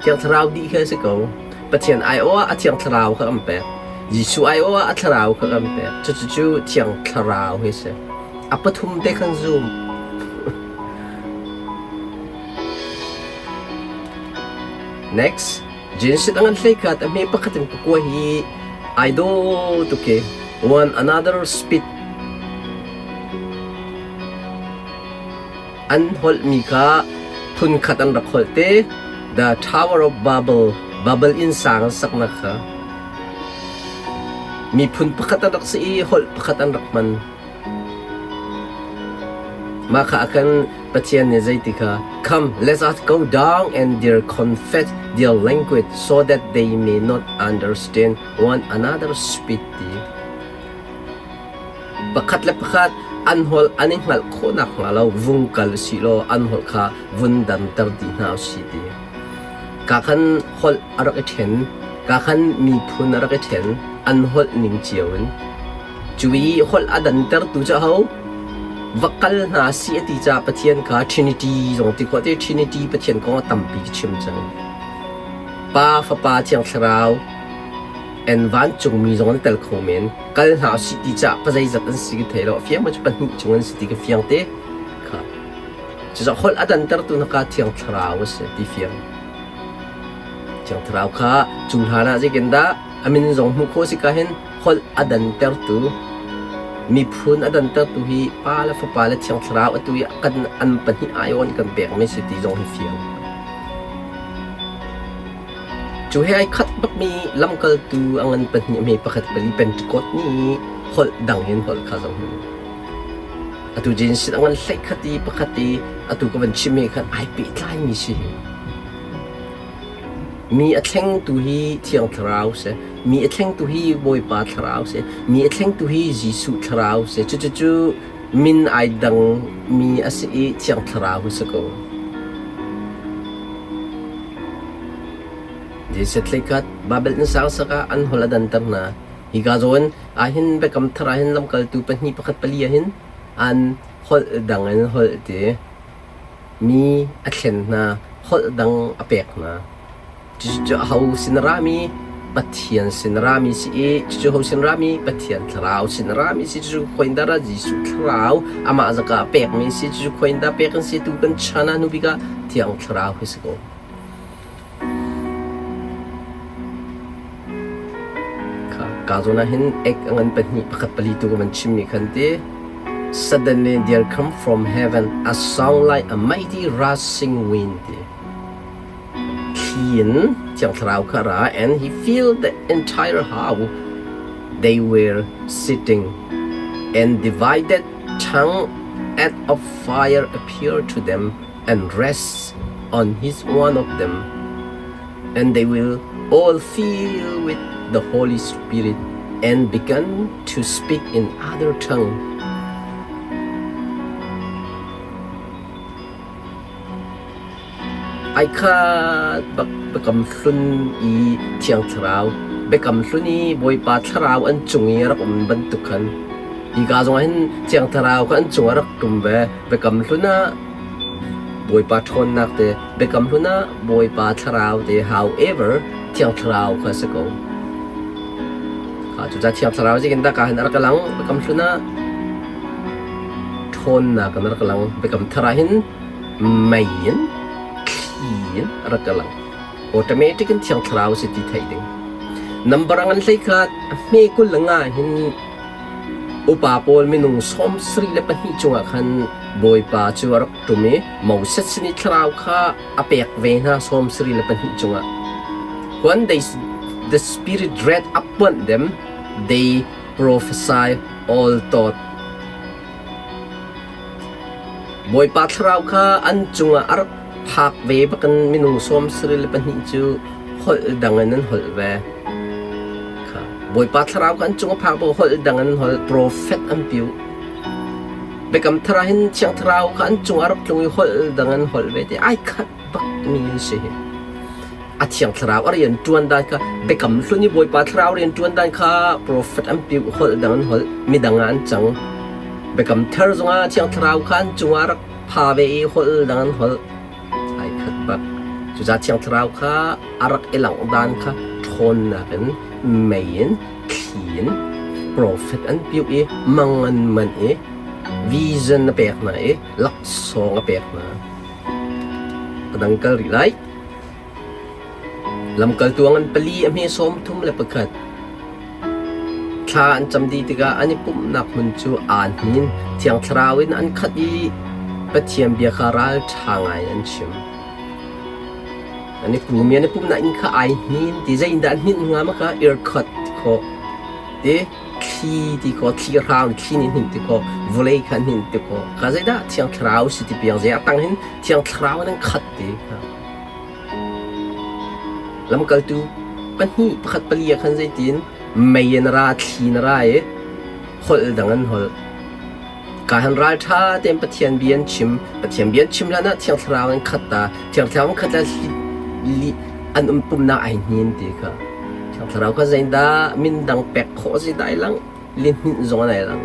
Thiang thlarau dih khi a si ko Pathian aiawh ah a Thiang thlarau kha kan pek Jesuh aiawh ah a thlarau kha kan pek cucu Thiang thlarau hi a si a pathum te khan zum Next, Genesis a ngan hleikhat a hme pakhat in pakua hi ai daw tuk i one another speed an holhmi kha Phunkhat an rak holh te. The Tower of Babel, Babel innsang an saknak kha miphun pakhat an rak si i holh pakhat an rak hman. Mah kha a kan Pathian nih zeiti kha Come, let us go down and their confess their language so that they may not understand one another speak ti. Pakhat le pakhat an holh an i hngalh khawh nakhnga lo vung kal usih law an holh kha vun danter dih hna usih ti. Ka khan holh a rak i ṭhen, ka khan miphun a rak i ṭhen, an holh ning cio in. Cu i holh a dantertu cu aho? Va kal hna si a ti caah Pathian kha Trinity zong ti khawh te Trinity Pathian kong a tampi ka chim cang. Pa, Fapa, Thiang Thlarau, and vancungmi zong an tel kho men. Kal hna usih ti caah pazeizat an si ka thei lo. A fiang ma cu pahnih cung an si ti ka fiang te. Kha. Cucaah holh a dantertu na ka Thiang Thlarau a si ti fiang. Thiang Thlarau kha cu hlan ah zeitin dah a min zong hmuh khawh si ka hin holh a dantertu miphun a dantertu hi Pa le Fapa le Thiang Thlarau atu i kan an pahnih aiawn kan pekmi si ti zong hi fiang. Cu he ai khat bakmi lamkaltu a ngan pahnih hme pakhat pali Pentecost ni holh dang in holh kha zoh hmanh. Atu Genesis a ngan hleih khat i pakhat i atu ka van chim he khan ai pehtlaimi si hi. Mi a thlengtu hi Thiang Thlarau si. Mi a thlengtu hi Bawipa Thlarau si. Mi a thlengtu hi Jesuh Thlarau si. Cucu min ai dang mi a si i Thiang Thlarau hi si ko. Jesuh tleikhat Babel inn sang sak ah an holh a danter hna. Hika zawn ahhin Biakam Thar ahhin lamkaltu pahnih pakhat pali ahhin an holh dang in holh ti. Mi a thlen hna, holh dang a pek hna. Cucu aho sin a rami? Pathian sin a rami si i cucu ho sin rami? Pathian Thlarau sin a rami si. Cucu khoin dah ra? Jesuh Thlarau amah zaka pekmi si. Cucu khoin dah pek an si? Tu kan chan ah hnu bik ah Thiang Thlarau hi si ko. Kha ka zawn ah hin ek a ngan pahnih pakhat pali tu ka van chimmi khan ti. Suddenly there come from heaven a sound like a mighty rushing wind ti. Thli in Thiang Thlarau kha a ra and he filled the entire house they were sitting and divided tongue as of fire appeared to them and rest on each one of them and they will all fill with the Holy Spirit and began to speak in other tongue. Ai khat bak Biakam Hlun i Thiang Thlarau, Biakam Hlun i Bawipa Thlarau an cung i a rak um bantuk khan hika zongah hin Thiang Thlarau kha an cungah rak ṭum ve. Biakam Hlun ah Bawipa ṭhawnnak te, Biakam Hlun ah Bawipa Thlarau te, however, Thiang Thlarau kha a si ko. Kha cucaah Thiang Thlarau zeitindah ka hin a rak lang? Biakam Hlun ah ṭhawnnak in a rak lang. Biakam Thar ah hin mei in thli in a rak ka lang. Automatic in Thiang Thlarau si ti theih ding. Number a ngan hlei kha hme 25 hin upa pawl minung 74 cungah khan Bawipa cu a rak ṭum i Moses sin i thlarau kha a pek ve hna 74 cungah. When they, the Spirit read upon them, they prophesy all thought. Bawipa thlarau kha an cungah a rak phak ve bakin minung 74 cu holh dang in an holh ve. Kha Bawipa thlarau kha an cung a phak bak holh dang in an holh, profet an piu. Biakam Thar ah hin Thiang Thlarau kha an cungah a rak tlung i holh dang in holh ve ti ai khat bak mi an si hi. A Thiang Thlarau a rian ṭuan dan kha Biakam Hlun i Bawipa Thlarau rian ṭuan dan kha profet an piu holh dang an holh, midang ah an cang. Biakam Thar zongah Thiang Thlarau kha an cungah rak pha ve i holh dang an holh. Ai khat bak. Cucaah Thiang Thlarau kha a rak i langh dan kha ṭhawnnak in mei in thli in profet an piu i mang an manh i vision a pek hna i laksawng a pek hna. A dang kal rih lai. Lamkaltu a ngan pali a hme 31. Thla an cam dih tikah an i pumhnak hmun cu aa hnin. Thiang Thlarau in an khat i Pathian bia kha ralṭha ngai in an chim. An i pum i an i pumhnak inn kha ai hnin ti zeitindah an hninh hnga ma kha irkhot ti khawh ti thli ti khawh thli hrang thli nih hninh ti khawh vawlei kha hninh ti khawh kha zeidah Thiang Thlarau si ti piang zei a tang hin Thiang Thlarau in an khat ti kha Lamkaltu pahnih pakhat pali ah khan zeitin mei in a ra thli in a ra i holh dang an holh. Ka han ralṭha tein Pathian bia an chim. Pathian bia an chim hlan ah Thiang Thlarau in khat ta. Thiang Thlarau in khat le li an um pumnak ai hnin ti kha. Thiang Thlarau kha zeidah min dang pek khawh a si dai lang, lihninh zong an ai lang,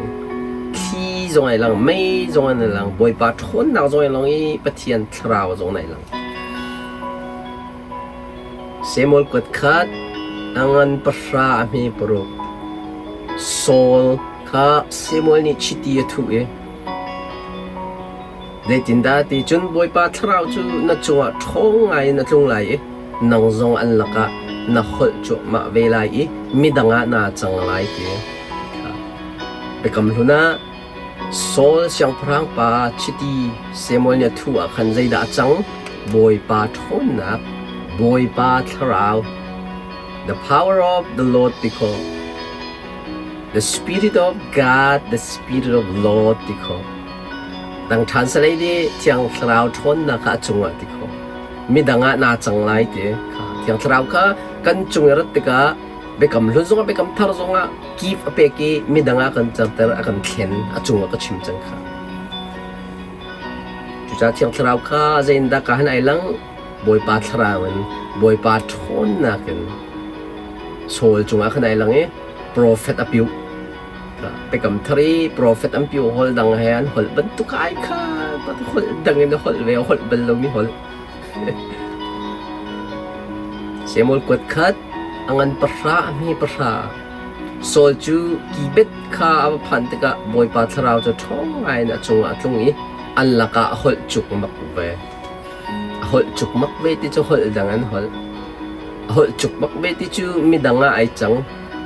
thli zong ai lang, mei zong an ai lang, Bawipa ṭhawnnak zong ai lang i Pathian Thlarau zong an ai lang. Samuel kuat khat a ngan pahra a hme paruk. Saul kha Samuel nih chiti a thuh i, Zeitindah ti cun Bawipa Thlarau cu na cungah ṭhawng ngaiin a tlung lai i nang zong an lakah na holh cuahmah ve lai i midang ah naa cang lai ti. Biakam Hlun ah Saul siangpahrang pa chiti Samuel nih a thuh ah khan zeidah a cang? Bawipa ṭhawnnak, Bawipa thlarau, the power of the Lord ti khawh. The Spirit of God, the Spirit of Lord ti khawh. Dang ṭhan salei nih Thiang Thlarau ṭhawnnak kha a cungah ti khawh. Midang ah naa cang lai ti kha. Thiang Thlarau kha kan cung i rat tikah Biakam hlun zongah biakam thar zongah kip a pek i midang ah kan certer a kan thlen a cungah ka chim cang kha. Cucaah Thiang Thlarau kha zeiindah ka han ai lang Bawipa Thlarau in Bawipa ṭhawnnak in Saul cungah khan ai lang i profet a piuh. Biakam thar i profet an piuh holh dang he an holh bantuk ai kha holh dang in a holh ve a holh bal lomi holh. Samuel kuat khat a ngan pahra a hme pahra. Saul cu Gibet kha a va phanh tikah Bawipa thlarau cu ṭhawng ngaiin a cungah a tlung i an lakah a holh cukmak ve. A holh cukmak ve ti cu holh dang an holh. A holh cukmak ve ti cu midang ah ai cang.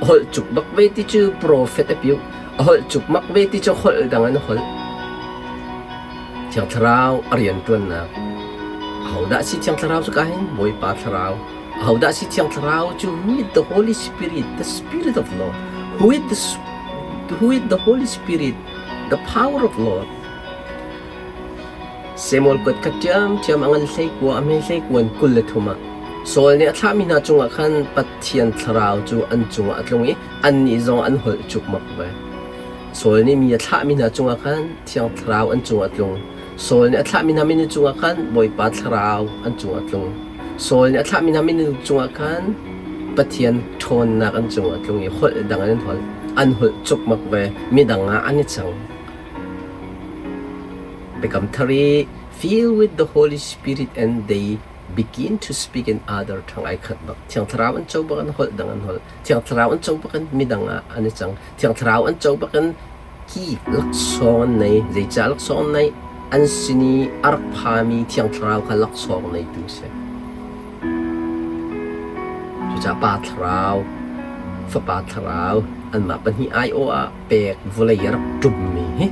A holh cukmak ve ti cu profet a piuh. A holh cukmak ve ti cu holh dang an holh. Thiang Thlarau a rianṭuannak. Ahodah si Thiang Thlarau cu ka hin? Bawipa Thlarau. Ahodah si Thiang Thlarau cu? Who is the Holy Spirit? The Spirit of Lord. Who is the, who is the Holy Spirit? The power of Lord. Samuel kuat kha ṭhiamṭhiam a ngan hleikua a hme hleikuan 23 ah Saul nih a thlahmi hna cungah khan Pathian Thlarau cu an cungah a tlung i annih zong an holh cukmak ve. Saul nih mi a thlahmi hna cungah khan Thiang Thlarau an cungah a tlung. Saul nih a thlahmi hna minung cungah khan Bawipa Thlarau an cungah a tlung. Saul nih a thlahmi hna minung cungah khan Pathian ṭhawnnak an cungah a tlung i holh dang in an holh. An holh cukmak ve, midang ah an i cang. Biakam Thar i Fill with the Holy Spirit and they begin to speak in other tongue ai khat bak. Thiang Thlarau an co bak in holh dang an holh. Thiang Thlarau an co bak in midang ah an i cang. Thiang Thlarau an co bak in ki laksawng an nei. Zeicah laksawng an neih? An sin i a rak phami Thiang Thlarau kha laksawng neitu a si. Cucaah Pa Thlarau, Fapa Thlarau anmah pahnih aiawh ah pek vawlei a rak ṭummi hi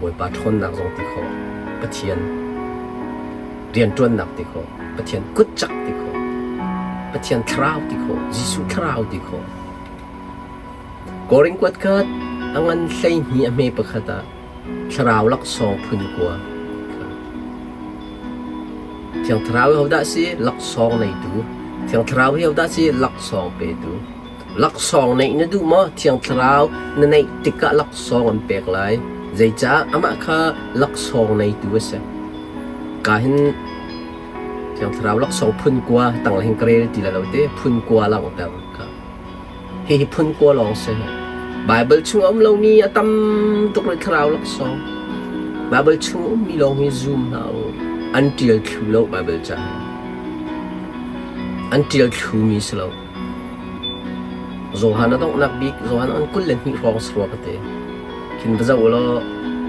Bawipa ṭhawnnak zong ti khawh, Pathian rianṭuannak ti khawh, Pathian kutcak ti khawh, Pathian thlarau ti khawh, Jesuh thlarau ti khawh. Korin kuat khat a ngan 12 a hme pakhat ah thlarau laksawng phun kua. Thiang Thlarau hi hodah si? Laksawng neitu. Thiang Thlarau hi hodah si? Laksawng petu. Laksawng neih na duh maw? Thiang Thlarau na neih tikah laksawng an pek lai. Zeicah? Amah kha laksawng neitu a si. Ka hin Thiang Thlarau laksawng phun kua tang hin ka rel ti la lo te phun kua langhter ka. Hihi phun kua lawng si. Baibal chung a um lomi a tam tuk rih thlarau laksawng. Baibal chung a ummi lawng hi zum hna u. An ṭial thlu lo Baibal ca hi. An ṭial thlumi si lo. Johan a donghnak bik Johan an 22 hrawng si rua ka ti. Khin va zoh u law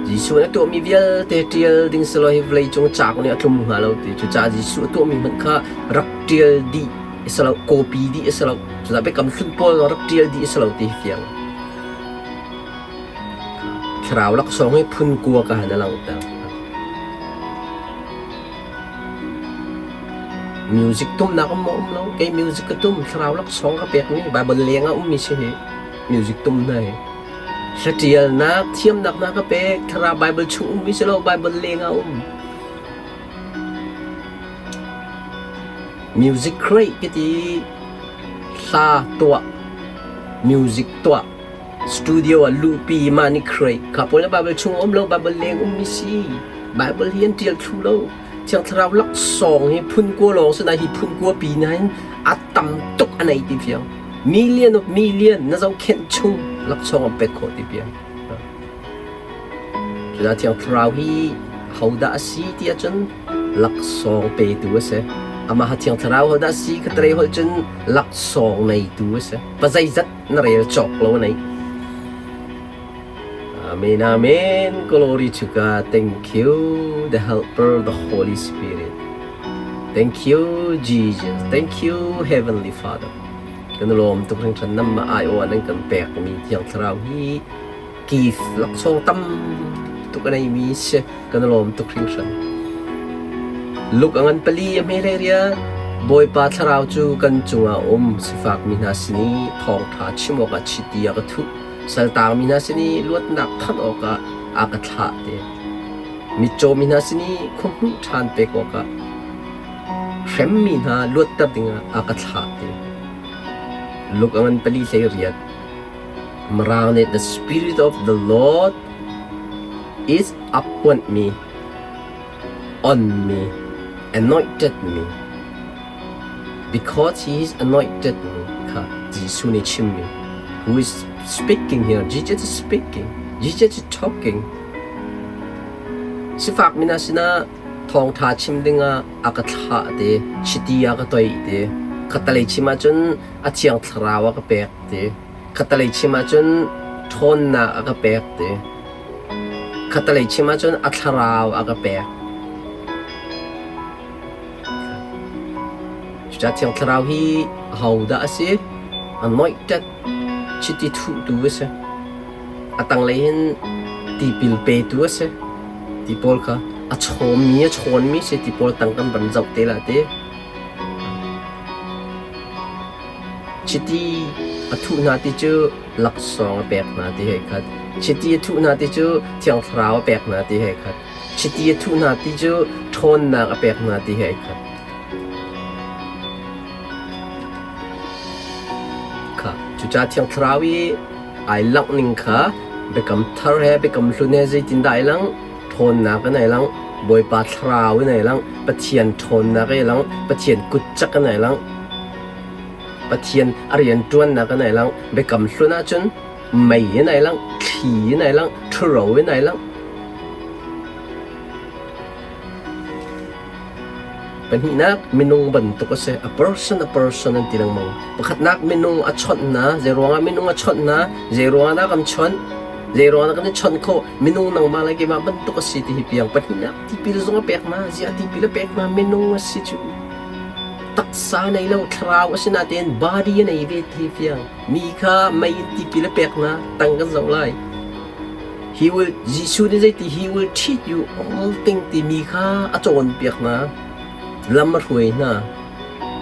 Jesuh nih a tuahmi vialte ṭial ding si law hi vawleicung cauk nih a tlum hnga lo ti. Cucaah Jesuh a tuahmi hmanh kha rak ṭial dih a si lo, kawpi dih a si lo. Cucaah biakam hlun pawl rak ṭial dih a si lo ti hi fiang. Thlarau laksawng hi phun kua ka han a langhter. Music tumnak um maw um lo? Kei music ka tum, thlarau laksawng ka pekmi Bible leng ah ummi si hi. Music tum hna hi. Hlatialnak, thiamnak hna ka pek, thlarau Bible chung ummi si lo, Bible leng ah um. Music create ka ti, hla tuah, music tuah. Studio ah luhpi mah nih create. Kha pawl Bible chung um lo, Bible leng ummi si. Bible hi an ṭial thlu lo. Thiang Thlarau laksawng hi phun kua lawng si na hi phun kua pi nain a tam tuk a nei ti fiang. Million of million na zohkhenh chung laksawng an pek khawh ti piang. Cudah Thiang Thlarau hi hodah a si ti ahcun laksawng petu a si. Amah Thiang Thlarau hodah a si ka tre holh cun laksawng neitu a si. Pa zeizat na rel cawk lo nei. Amen, amen. Glory to God. Thank you, the Helper, the Holy Spirit. Thank you, Jesus. Thank you, Heavenly Father. Kan lawm tuk hringhran nam ma ai aw nan kan pek mi Thiang Thlarau hi kif laksawng tam tuk a nei mi si kan lawm tuk hringhran. Luk a ngan pali a hme hlei riat. Bawipa Thlarau cu kan cungah um sifak mi hna sin i thawngṭha chim awkah chiti a ka thuh. Saltang mi hna sin i luatnak thanh awkah a ka thlah te. Mitcaw mi hna sin i khuahmuh ṭhan pek awkah hremmi hna luatter dingah a ka thlah te. Luk a ngan pali hlei riat. Mirang nih the spirit of the Lord is upon me, on me, anointed me. Because he is anointed me kha Jesuh nih chimmi. Who is speaking here? Jesus is speaking. Jesus is talking. Sifak mi hna sinah thawngṭha chim dingah a ka thlah te, chiti a ka toih te. Khattalei chim ahcun a thiang thlarau a ka pek te. Khattalei chim ahcun ṭhawnnak a ka pek te. Khattalei chim ahcun a thlarau a ka pek. Cucaah Thiang Thlarau hi ahodah a si? Anointed chiti thuhtu a si. A tanglei hin tipil petu a si. Ti pawl kha a chawmmi a chawnmi si ti pawl tang kan van zoh te la ti. Chiti a thuh hna ti cu laksawng a pek hna ti hei khat. Chiti a thuh hna ti cu Thiang Thlarau a pek hna ti hei khat. Chiti a thuh hna ti cu ṭhawnnak a pek hna ti he ai khat. Kha cucaah Thiang Thlarau i ai langh ning kha Biakam Thar he Biakam Hlun he zeitindah ai langh? Ṭhawnnak in ai langh, Bawipa Thlarau in ai langh, Pathian ṭhawnnak ai langh, Pathian kutcak in ai langh, Pathian a rianṭuannak in ai langh. Biakam Hlun ahcun mei in ai langh, thli in ai langh, ṭhuro in ai langh. Pahnihnak, minung bantuk a si. A person, a person an ti lengmang. Pakhatnak, minung a chawnh hna. Zeiruangah minung a chawnh hna? Zeiruangah dah kan chawnh? Zeiruangah dah kan i chawnh khawh? Minung nangmah le keimah bantuk a si ti hi piang. Pahnihnak, tipil zong a pek hna. Ziah tipil a pek hna? Minung a si cu. Taksa nei lo, thlarau a si natein body a nei ve ti hi fiang. Mi kha mei in tipil a pek hna, tang kan zoh lai. He will, Jesuh nih zeiti he will teach you all thing timi kha a cawnpiak hna. Lam a hruai hna.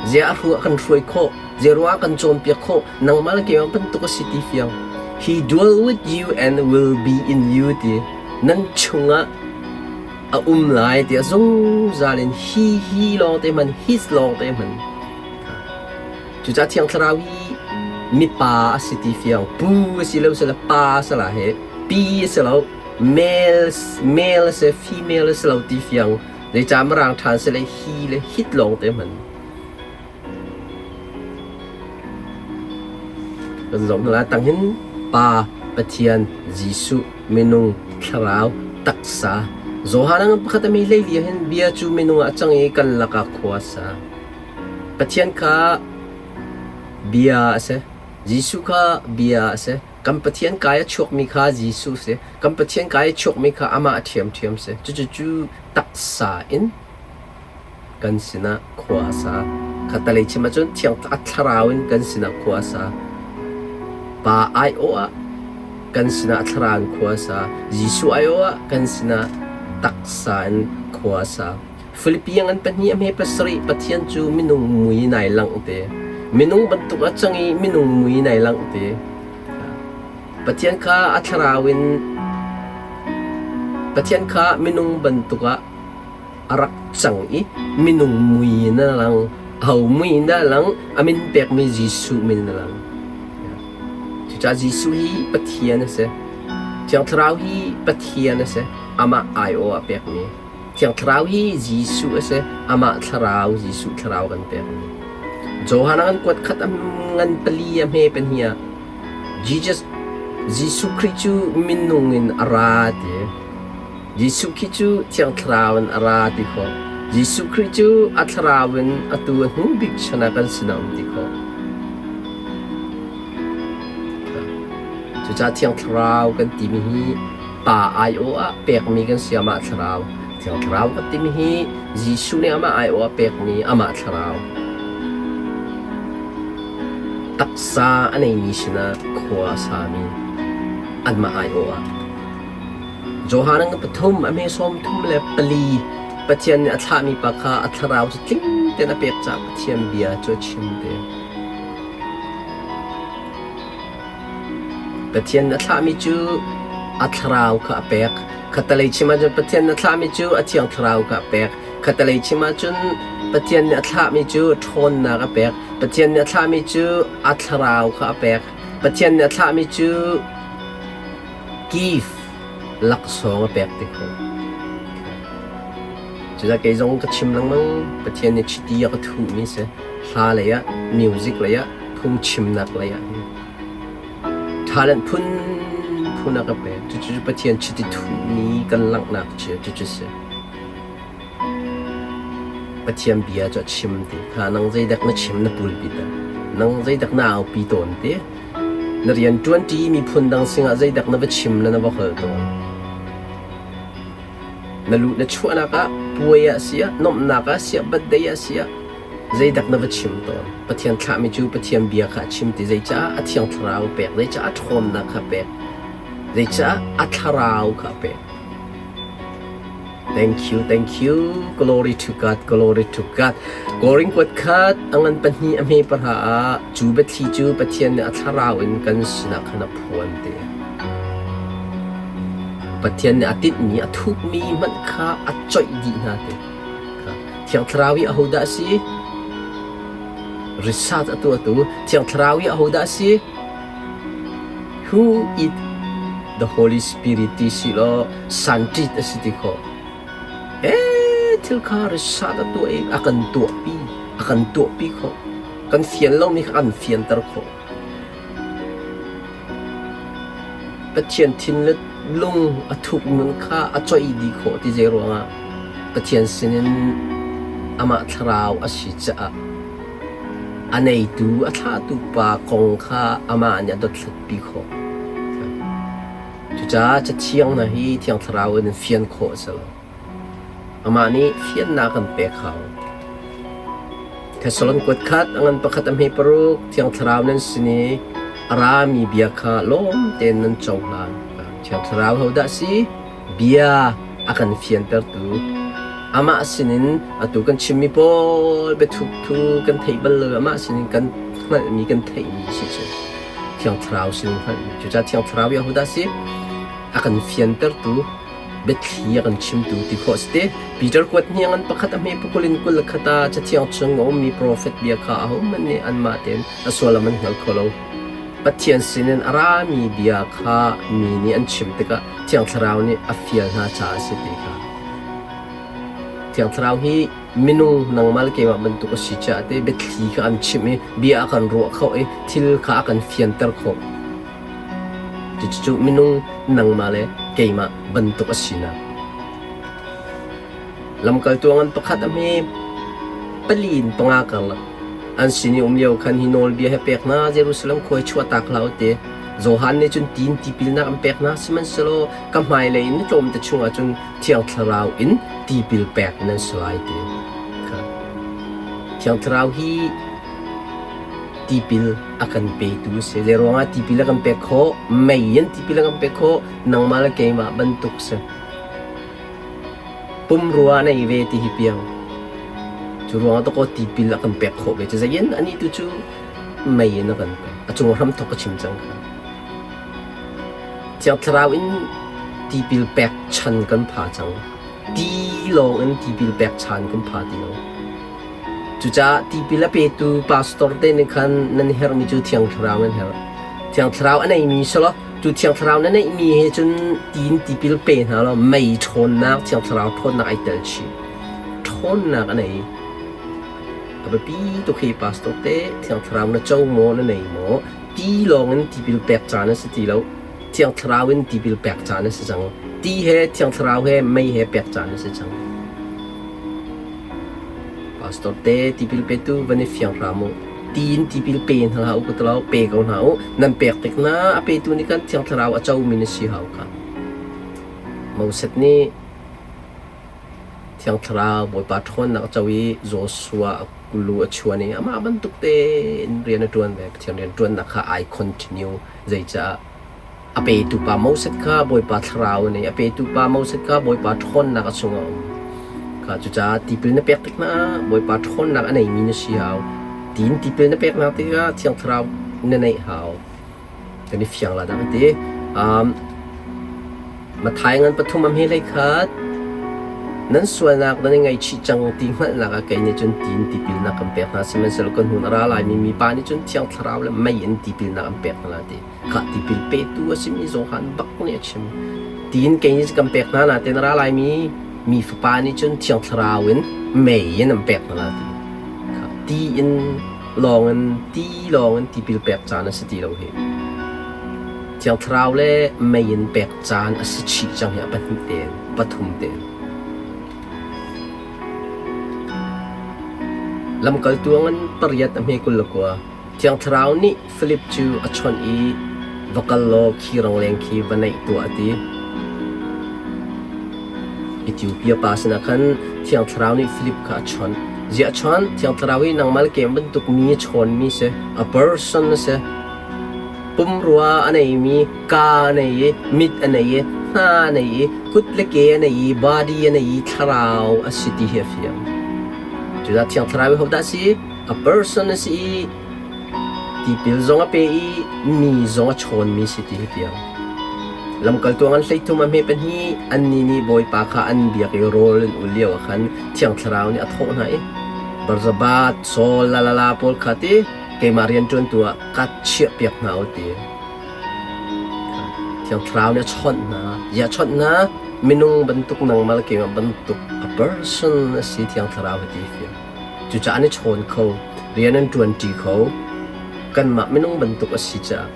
Zia a hru a kan hruai khawh. Zia ruah a kan cawnpiak khawh. Nangmah le keimah bantuk a si ti fiang. He dwell with you and will be in you ti. Nan chungah a um lai ti a zungzal in he he lawng te hman his lawng te hman. Cucaah Thiang Thlarau hi mipa a si ti fiang, pu a si lo sila pa a si la he, pi a si lo, male, male a si, female a si lo ti fiang. Zeicah mirang ṭhan si le hi le hit lawng te hman. Kan zong hna tang hin Pa, Pathian, Jesuh, minung, thlarau, taksa. Johan ang pakhat a mi leili hin bia cu minung ah cang i kan lakah khua sa. Pathian kha bia a si. Jesuh kha bia a si. Kan Pathian kai a chuakmi kha Jesuh a si. Kan Pathian kai a chuakmi kha amah a ṭhiamṭhiam a si. Cucu cu taksa in kan sinah khua a sa. Khattalei chim ahcun Thiang a thlarau in kan sinah khua a sa. Pa aiawh ah kan sinah a thlarau in khua a sa. Jesuh aiawh ah kan sinah taksa in khua a sa. Filipi ngan pahnih a hme pasarih Pathian cu minung mui nai langh te. Minung bantuk a cang i minung mui nai langh te. Pathian kha a thlarau in Pathian kha minung bantuk ah a rak cang i minung mui in a lang. Aho mui in dah a lang? A min pekmi Jesuh min in a lang. Cucaah Jesuh hi Pathian a si. Thiang Thlarau hi Pathian a si. Amah aiawh ah pekmi. Thiang Thlarau hi Jesuh a si. Amah Thlarau, Jesuh Thlarau kan pekmi. Johan ah kan kuat khat a ngan pali a hme pahnih ah Jesus Jesuh Khrih cu minung in a ra ti. Jesuh Khrih cu Thiang Thlarau in a ra ti khawh. Jesuh Khrih cu a Thlarau in atu a hnu bik chan ah kan sinah um ti khawh. Cucaah Thiang Thlarau kan timi hi Pa aiawh ah pekmi kan si amah Thlarau. Thiang Thlarau kan timi hi Jesuh nih amah aiawh ah pekmi amah Thlarau. Taksa a neimi sinah khua a sami anmah aiawh ah. Johan a pathum a hme sawm thum le pali Pathian nih a thlahmi pa kha a thlarau cu tling tein a pek caah Pathian bia cu a chim te. Pathian a thlahmi cu a thlarau kha a pek. Khatalei chim ahcun Pathian a thlahmi cu a thiang thlarau kha a pek. Khatalei chim ahcun Pathian nih a thlahmi cu ṭhawnnak a pek. Pathian nih a thlahmi cu a thlarau kha a pek. Pathian nih a thlahmi cu Kiev laksawng a pek ti khawh. Cucaah kei zong ka chim lengmang Pathian nih chiti a ka thuhmi si. Hla lei ah, music lei ah, phungchimnak lei ah hin talent phun phun a ka pek. Cucu Pathian chiti thuhmi kan langhnak cu cucu si. Pathian bia cu a chim ti kha nang zeidak na chim na pulpit ah nang zeidak na aupi tawn ti na rian ṭuanṭi miphun dang singah zeidak na va chim le na va hol tawn na luh na chuahnak ah puai ah siah nuamhnak ah siah birthday ah siah zeidak na va chim tawn Pathian thlahmi cu Pathian bia kha a chim ti zeicah a thiang thlarau pek zeicah a ṭhawnnak kha pek zeicah a thlarau kha pek Thank you, thank you. Glory to God, glory to God. Korin kuat khat a ngan pahnih a hme pahra ah cu biathli cu Pathian nih a thlarau in kan sinah khan a phuan te. Pathian nih a tinhmi, a thukmi hmanh kha a coih dih hna te. Thiang Thlarau hi ahodah a si? Research a tuahtu Thiang Thlarau hi ahodah a si? Who is the Holy Spirit ti si law sanṭit a si ti khawh. Ee thil kha risat a tuah i a kan tuahpi, a kan tuahpi khawh. Kan fian lomi kha kan fianter khawh. Pathian thin le lung a thuk nun kha a coih dih khawh ti zei ruangah Pathian sinin amah thlarau a si caah A neitu, a thlahtu pa kong kha amah nih a dothlatpi khawh. Cucaah Cathiang hna hi Thiang Thlarau in fian khawh a si lo. Amah nih fiannak kan pek hau. Thessalon kuat khat a ngan pakhat a hme paruk Thiang Thlarau nan sin i a rami bia kha lawm tein nan cohlan. Thiang Thlarau hodah a si? Bia a kan fiantertu amah sinin atu kan chimmi pawl biathup thu kan theih bal lo amah sinin kan hngalhmi kan theihmi si cu Thiang Thlarau sinin hngalhmi cucaah Thiang Thlarau hi ahodah a si a kan fiantertu biathli a kan chimtu ti khawh si te Peter kuat hniang an pakhat a hme pukul in kul khat ah cathiang chung a ummi profet bia kha ahohmanh nih anmah tein a sualam an hngal kho lo Pathian sinin a rami bia kha mi nih an chim tikah Thiang Thlarau nih a fial hna caah a si ti kha. Thiang Thlarau hi minung nangmah le keimah bantuk a si caah te biathli kha an chimh i bia a kan ruah khawh i thil kha a kan fianter khawh. Cucu minung nangmah le keimah bantuk a sinak. Lamkaltu ngan pakhat a hme pali in panga karlak an sin i um lio khan hi nawlbia he pek hna Jerusalem khua i chuahtak hlah u ti Johan nih cun tiin tipilnak an pek hna sihmanhsehlaw ka hmailei in tlawmte chungah cun Thiang Thlarau in tipil pek nan si lai ti kha Thiang Thlarau hi tipil a kan petu a si zei ruangah tipil a kan pek khawh mei in tipil a kan pek khawh nangmah le keimah bantuk si. Pumrua a nei ve ti hi piang. Cu ruangah dakaw tipil a kan pek khawh ve. Cu zeiin anih tu cu mei in a kan pek. A cung hramthok ka chim cang kha. Thiang Thlarau in tipil pek chan kan pha cang. Ti lawng in tipil pek chan kan pha ti lo. Cucaah tipil a petu pastor te nih khan nan herhmi cu Thiang Thlarau nan herh. Thiang Thlarau a neimi selaw cu Thiang Thlarau na neihmi he cun tiin tipil pe hna law mei ṭhawnnak Thiang Thlarau ṭhawnnak ai tel chih. Ṭhawnnak a nei. A biapi tuk hi pastor te Thiang Thlarau na co maw na nei maw ti lawng in tipil pek caan a si ti lo. Thiang Thlarau in tipil pek caan a si cang. Ti he Thiang Thlarau he mei he pek caan a si cang. Pastor te tipil petu van i fiang hram u. Tiin tipil pe hna hlah u ka ti lo, pe ko hna u. Nan pek tik na a petu nih khan Thiang Thlarau a comi na si hau kha. Moses nih Thiang Thlarau Bawipa ṭhawnnak a co i Joshua a lu a chuan i amah bantuk tein rian a ṭuan ve. Pathian rian ṭuannak kha ai continue. Zeicah A petu pa Moses kha Bawipa thlarau a nei. A petu pa Moses kha Bawipa ṭhawnnak a chungah a um. Kha cucaah tipil na pek tik hna ah Bawipa ṭhawnnak a neimi na si hau. Tiin tipil na peknak tikah Thiang Thlarau na neih hau. Kan i fiang la dah ka ti. Matthai ngan pathum a hme hlei khat. Nan sualnak nan i ngaihchih cang ti hngalhnak ah kei nih cun tiin tipilnak kan pek hna. Sihmanhsehlaw kan hun a ra laimi mipa nih cun Thiang Thlarau le mei in tipilnak an pek hna lai ti. Khah tipil petu a simi Johan bak nih a chim. Tiin kei nih kan pek hna nain a ra laimi mi fapa nih cun Thiang Thlarau in mei in an pek hna lai ti. Khah ti in lawng in ti lawng in tipil pek caan a si ti lo hi. Thiang Thlarau le mei in pek caan a si chih cang hi a pahnih tein, pathum tein. Lamkaltu a ngan pariat a hme 29. Thiang Thlarau nih Filip cu a chawnh i va kal law khi rangleng khi va naih tuah a ti. Ethiopia pa sinah khan Thiang Thlarau nih Filip kha a chawnh. Ziah a chawnh? Thiang Thlarau hi nangmah le keimah bantuk mi a chawnmi si, a person a si. Pumrua a neimi, kaa a nei i, mit a nei i, hna a nei i, kut le ke a nei i, body a nei i, thlarau a si ti hi a fiang. Cucaah Thiang Thlarau hi hodah a si? A person a si i tipil zong a pe i mi zong a chawnmi si ti hi fiang. Lamkaltu an 13 a hme pahnih annih nih Bawipa kha an biak i rawl an ul lio ah khan Thiang Thlarau nih a thawh hna i Barzabat, Saul, lalala pawl kha ti keimah rianṭuantu ah ka chiahpiak hna u ti. Thiang Thlarau nih a chawnh hna. Ziah a chawnh hna? Minung bantuk nangmah le keimah bantuk a person a si Thiang Thlarau hi ti fiang. Cucaah an i chawn kho, rian an ṭuanṭi kho. Kanmah minung bantuk a si caah.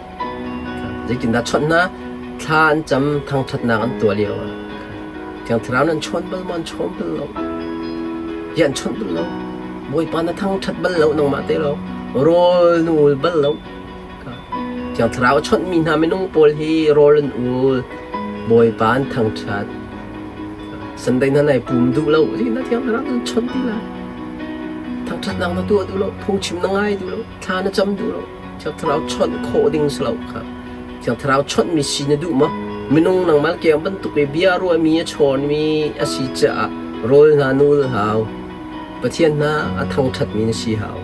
Zeitindah chawnh hna? Thla an cam, thangṭhatnak an tuah lio ah. Thiang Thlarau nih an chawn bal maw? An chawn bal lo. Hi an chawnh bal lo. Bawipa na thangṭhat bal lo nangmah te lo. Rawl na ul bal lo. Thiang Thlarau a chawnhmi hna minung pawl hi rawl an ul. Bawipa an thangṭhat. Sunday hna nai pum duh lo. Na Thiang Thlarau an chawnh ti lai. Thangṭhatnak na tuah duh lo. Phungchim na ngai duh lo. Thla na cam duh lo. Thiang Thlarau chawnh khawh ding si lo kha. Thiang Thlarau chawnhmi si na duh maw? Minung nangmah keng bantuk i bia ruahmi a chawnmi a si caah rawl hna nul hau. Pathian hna a thangṭhatmi na si hau.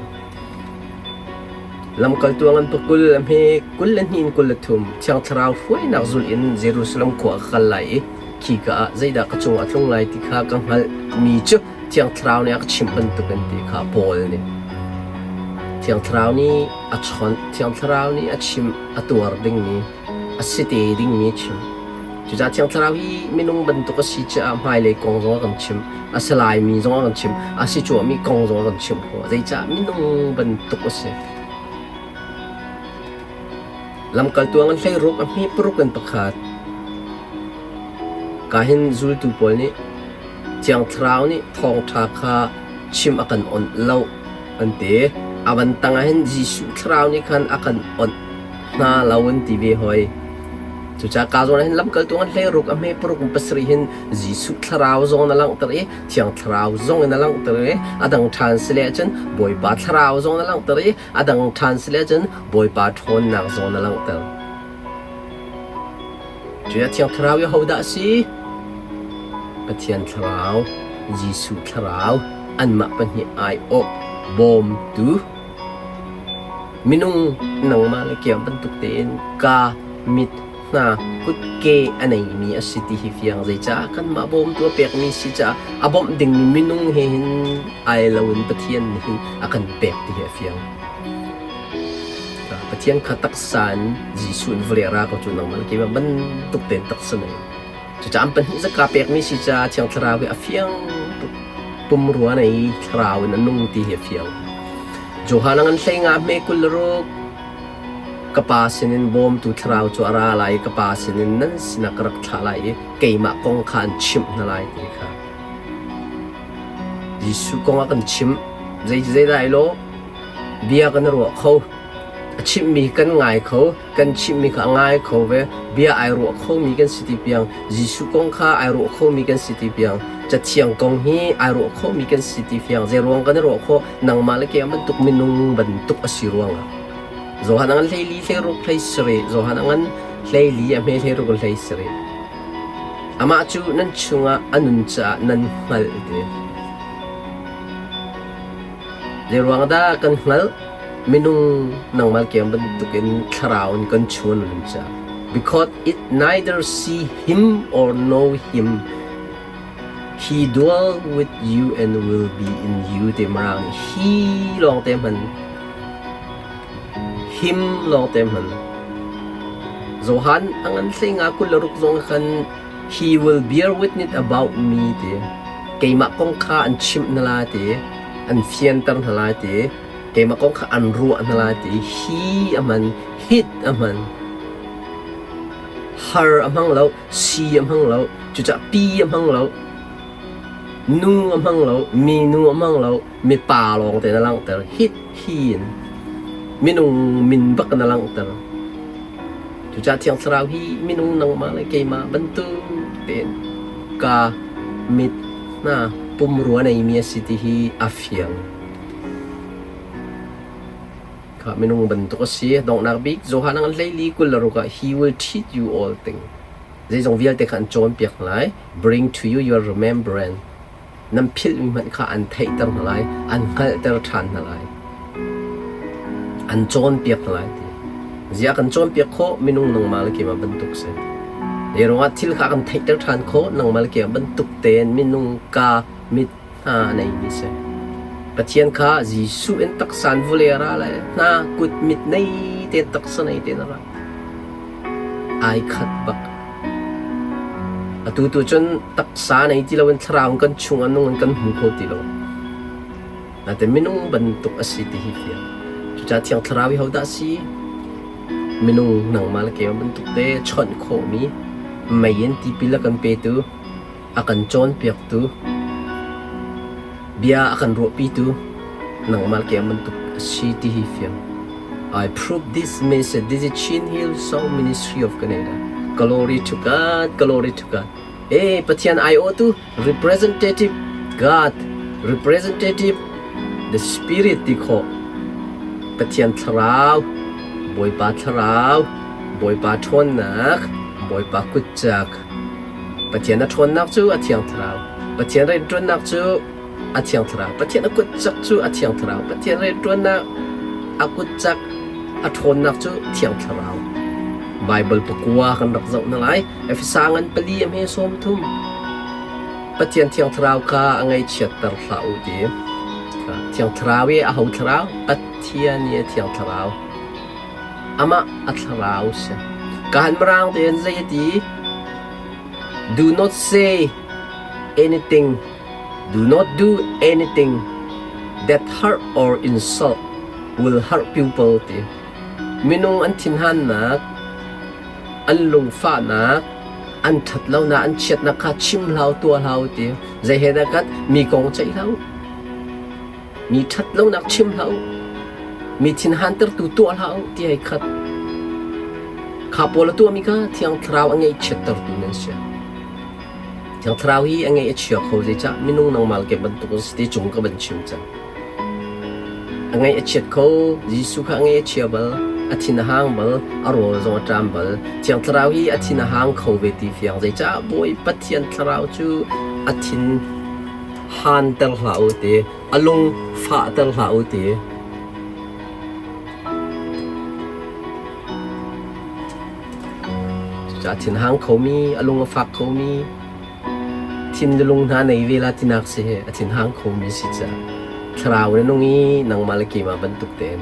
Lamkaltu a ngan pakul a hme 22 in 23 Thiang Thlarau hruainak zulh in Jerusalem khua ka kal lai i khika ah zeidah ka cungah a tlung lai ti kha ka hngalhmi cu Thiang Thlarau nih a ka chimh bantukin ti kha Paul nih Thiang Thlarau nih a chawnh, Thiang Thlarau nih a chimh, a tuar dingmi, a si te dingmi a chim. Cucaah Thiang Thlarau hi minung bantuk a si caah hmailei kong zong a kan chimh, a si laimi zong a kan chimh, a si cuahmi kong zong a kan chimh khawh. Zeicah minung bantuk a si? Lamkaltu a ngan 16 a hme paruk in pakhat. Ka hin zultu pawl nih Thiang Thlarau nih thawngṭha kha chim a kan onh lo an ti. A van tang ah hin Jesuh Thlarau nih khan a kan onh hna lo an ti ve hoi. Cucaah ka zawn ah hin lamkaltu an 16 a hme paruk in pasarih hin Jesuh Thlarau zong in a langhter i Thiang Thlarau zong in a langhter i a dang ṭhan si le ahcun Bawipa Thlarau zong in a langhter i a dang ṭhan si le ahcun Bawipa ṭhawnnak zong in a langhter. Cuya Thiang Thlarau i hodah a si? Pathian Thlarau, Jesuh Thlarau, anmah pahnih aiawh bawmtu minung nangmah le keimah bantuk tein ka mit hna kutke a neimi a si ti hi fiang. Zeicah kanmah bawmtu a pekmi si caah a bawmh dingmi minung he hin ai loin Pathian nih hin a kan pek ti hi a fiang. Pathian kha taksa in Jesuh in vawlei ra ko cu nangmah le keimah bantuk tein taksa nei. Cucaah an pahnih zaka pekmi si caah Thiang Thlarau hi a fiang tuk. Pumrua nei thlarau in a nung ti hi a fiang. Johan a ngan hlei nga hme 26 Ka Pa sinin bawmtu thlarau cu a ra lai i ka Pa sinin nan sinah ka rak thlah lai i keimah kong kha an chimh hna lai ti kha. Jesuh kong a kan chimh. Zei zeidah ai lawh? Bia kan i ruah kho. A chimhmi kan ngai kho. Kan chimhmi kha a ngai kho ve. Bia ai ruah khomi kan si ti piang Jesuh kong kha ai ruah khomi kan si ti piang Cathiang kong hi ai ruah khomi kan si ti fiang. Zei ruang kan i ruah khawh? Nangmah le keimah bantuk minung bantuk a si ruangah. Johan a ngan 14 16 17 Johan a ngan 14 a hme 16 17. Amah cu nan chungah a nun caah nan hngalh ti. Zeiruang dah kan hngalh? Minung nangmah kiang bantukin thlarau in kan chung a nun caah. Because it neither see him or know him. He dwell with you and will be in you ti Mirang nih he lawng te hman. Him lawng te hman. Johan a ngan hlei nga 26 zong khan he will bear witness about me ti. Keimah kong kha an chimh hna lai ti, an fianter hna lai ti, keimah kong kha an ruah hna lai ti. He a hman, hit a hman. Har a hmang lo, si a hmang lo, cucaah pi a hmang lo, nu a hmang lo, minu a hmang lo, mipa lawng te na langhter. Hit hi in minung min bak na langhter. Cucaah Thiang Thlarau hi minung nangmah le keimah bantuk tein ka mit hna pumrua neimi a si ti hi a fiang. Kha minung bantuk a si. Donghnak bik Johan a 14 26 ah he will teach you all things. Zeizong vialte kha an cawnpiak hna lai. Bring to you your remembrance. Nan philhmi hmanh kha an theihter hna lai, an hngalhter ṭhan hna lai. An cawnpiak hna lai ti. Ziah kan cawnpiak khawh minung nangmah le keimah bantuk si. Hi ruangah thil kha kan theihter ṭhan khawh nangmah le keimah bantuk tein minung ka mit hna a neimi si. Pathian kha Jesuh in taksa in vawlei a ra lai. Hna kut mit nei tein taksa nei tein a ra. Ai khat bak. Atu tu cun taksa nei ti loin thlarau in kan chung ah nung in kan hmu kho ti lo. Nain minung bantuk a si ti hi fiang. Cucaah Thiang Thlarau hi hodah a si? Minung nangmah le keimah bantuk te chawnh khawhmi mei in tipil a kan petu, a kan cawnpiaktu, bia a kan ruahpitu nangmah ke bantuk a si ti hi fiang. I prove this message. This is Chin Hill Song Ministry of Canada. Glory to God, glory to God. Eh, Pathian aiawhtu representative God, representative the Spirit ti khawh. Pathian thlarau, Bawipa thlarau, Bawipa ṭhawnnak, Bawipa kutcak. Pathian a ṭhawnnak cu a Thiang Thlarau. Pathian rianṭuannak cu a Thiang Thlarau. Pathian a kutcak cu a Thiang Thlarau. Pathian rianṭuannak a kutcak a ṭhawnnak cu Thiang Thlarau. Baibal pakua kan rak zoh hna lai. Efesa ngan pali a hme 30. Pathian Thiang Thlarau kha a ngaihchiatter hlah u ti. Thiang Thlarau i aho thlarau? Pathian i a Thiang Thlarau. Amah a thlarau si. Kaan Mirang tein zei a ti? Do not say anything, do not do anything that hurt or insult will hurt people ti. Minung an thinhannak, an lungfahnak, an ṭhatlonak, an chiatnak kha chim hlah u, tuah hlah u ti. Zei he dah kat mi kong ceih hlah u. Mi ṭhatlonak chim hlah u. Mi thinhantertu tuah hlah u ti hei khat. Kha pawl a tuahmi kha Thiang Thlarau a ngaihchiattertu nan si. Thiang Thlarau hi a ngaih a chia kho zeicah minung nangmah ke bantuk an si ti cung ka van chim cang. A ngaih a chiat kho, Jesuh kha a ngaih a chia bal, a thin a hang bal, a rawl zong a ṭam bal. Thiang Thlarau hi a thin a hang kho ve ti fiang zeicah Bawi Pathian Thlarau cu A thin hanter hlah u ti, a lung fahter hlah u ti. Cucaah thinhang khomi, a lung a fak khomi, thin le lung hna nei ve la tinak si hi a thinhang khomi si caah thlarau na nung i nangmah le keimah bantuk tein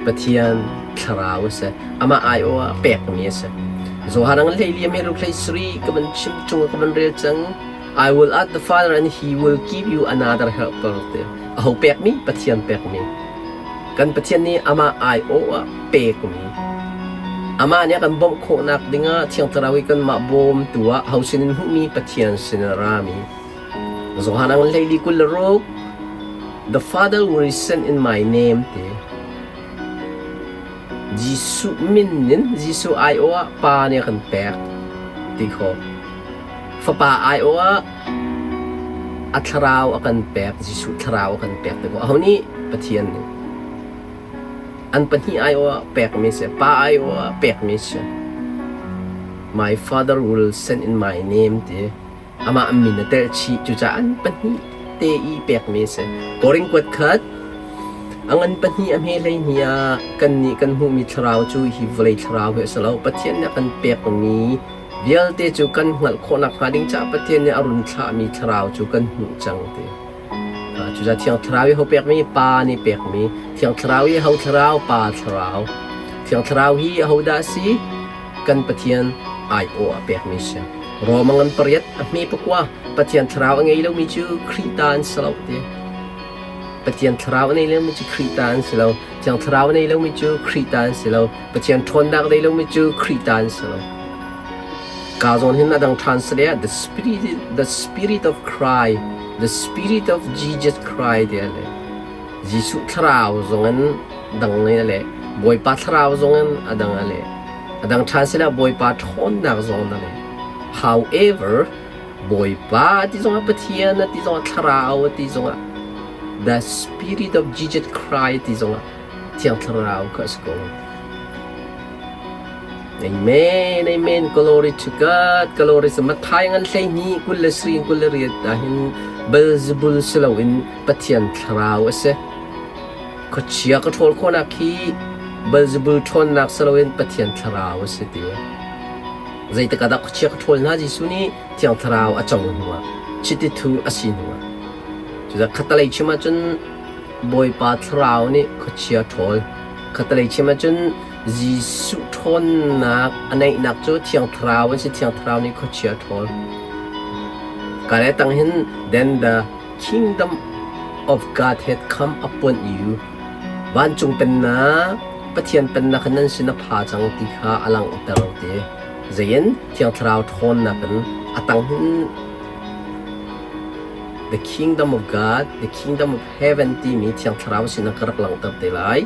Pathian thlarau a si. Amah aiawh ah pekmi a si. Johan ang hlei liam he ruk hlei sri ka van chim chung ka van rel cang. I will ask the Father and he will give you another helper te. Aho pekmi? Pathian pekmi. Kan Pathian nih amah aiawh ah pekmi. Amah nih a kan bawmh khawhnak dingah Thiang Thlarau i kanmah bawmtu ah ho sinin hmuhmi Pathian sin a rami. Johan ang hleili 26 The Father will send in my name ti. Jesuh min in Jesuh aiawh ah Pa nih a kan pek ti khawh. Fapa aiawh ah a thlarau a kan pek, Jesuh thlarau a kan pek ti khawh. Aho nih? Pathian nih. An pahnih aiawh ah pekmi si, Pa aiawh ah pekmi si. My father will send in my name ti. Amah min a telh chih. Cucaah an pahnih te i pekmi a si. Korin kuat khat a ngan pahnih a hme hleihnih ah kannih kan hmuhmi thlarau cu hi vawlei thlarau hi a si lo. Pathian nih a kan pekmi vialte cu kan hngalh khawh nakhnga ding caah Pathian nih a run thlahmi thlarau cu kan hmuh cang ti. Cucaah Thiang Thlarau i ho pekmi? Pa nih pekmi. Thiang Thlarau i ho thlarau? Pa thlarau. Thiang Thlarau hi ahodah a si? Kan Pathian aiawh a pekmi si. Roma ngan pariat a hme pakua Pathian thlarau a ngei lomi cu Khrih ta an si lo ti. Pathian thlarau a nei lomi cu Khrih ta an si lo. Thiang thlarau a nei lomi cu Khrih ta an si lo. Pathian ṭhawnnak nei lomi cu Khrih ta an si lo. Ka zawn hin a dang translate ah the spirit, the spirit of Christ, the spirit of Jesus Christ ti a le. Jesuh thlarau zongin dang a leh. Bawipa thlarau zongin a dang a leh. A dang ṭhan sinah Bawipa ṭhawnnak zong a leh. However, Bawipa ti zongah Pathian a ti zongah thlarau a ti zongah the spirit of Jesus Christ ti zongah Thiang Thlarau kha a si ko. Amen, amen. Glory to God. Glory to Matthai ngan 12 23 28 ahhin Beelzebul si loin Pathian thlarau a si. Khuachia ka ṭhawl khawhnak hi Beelzebul ṭhawnnak si loin Pathian thlarau a si ti. Zeitik ah dah khuachia ka ṭhawl hna Jesuh nih Thiang Thlarau a co hnuah, chiti thu a si hnuah. Cucaah khattelei chim ahcun Bawipa thlarau nih khuachia ṭhawl. Khattelei chim ahcun Jesuh ṭhawnnak a neihnak cu Thiang Thlarau an si. Thiang Thlarau nih khuachia ṭhawl. Ka le tang hin then the kingdom of God had come upon you. Vancung pennak, Pathian pennak kha nan sin a pha cang ti kha a langhter ti. Zeiin Thiang Thlarau ṭhawnnak in a tang hin the kingdom of God, the kingdom of heaven timi Thiang Thlarau sin ka rak langhter te lai.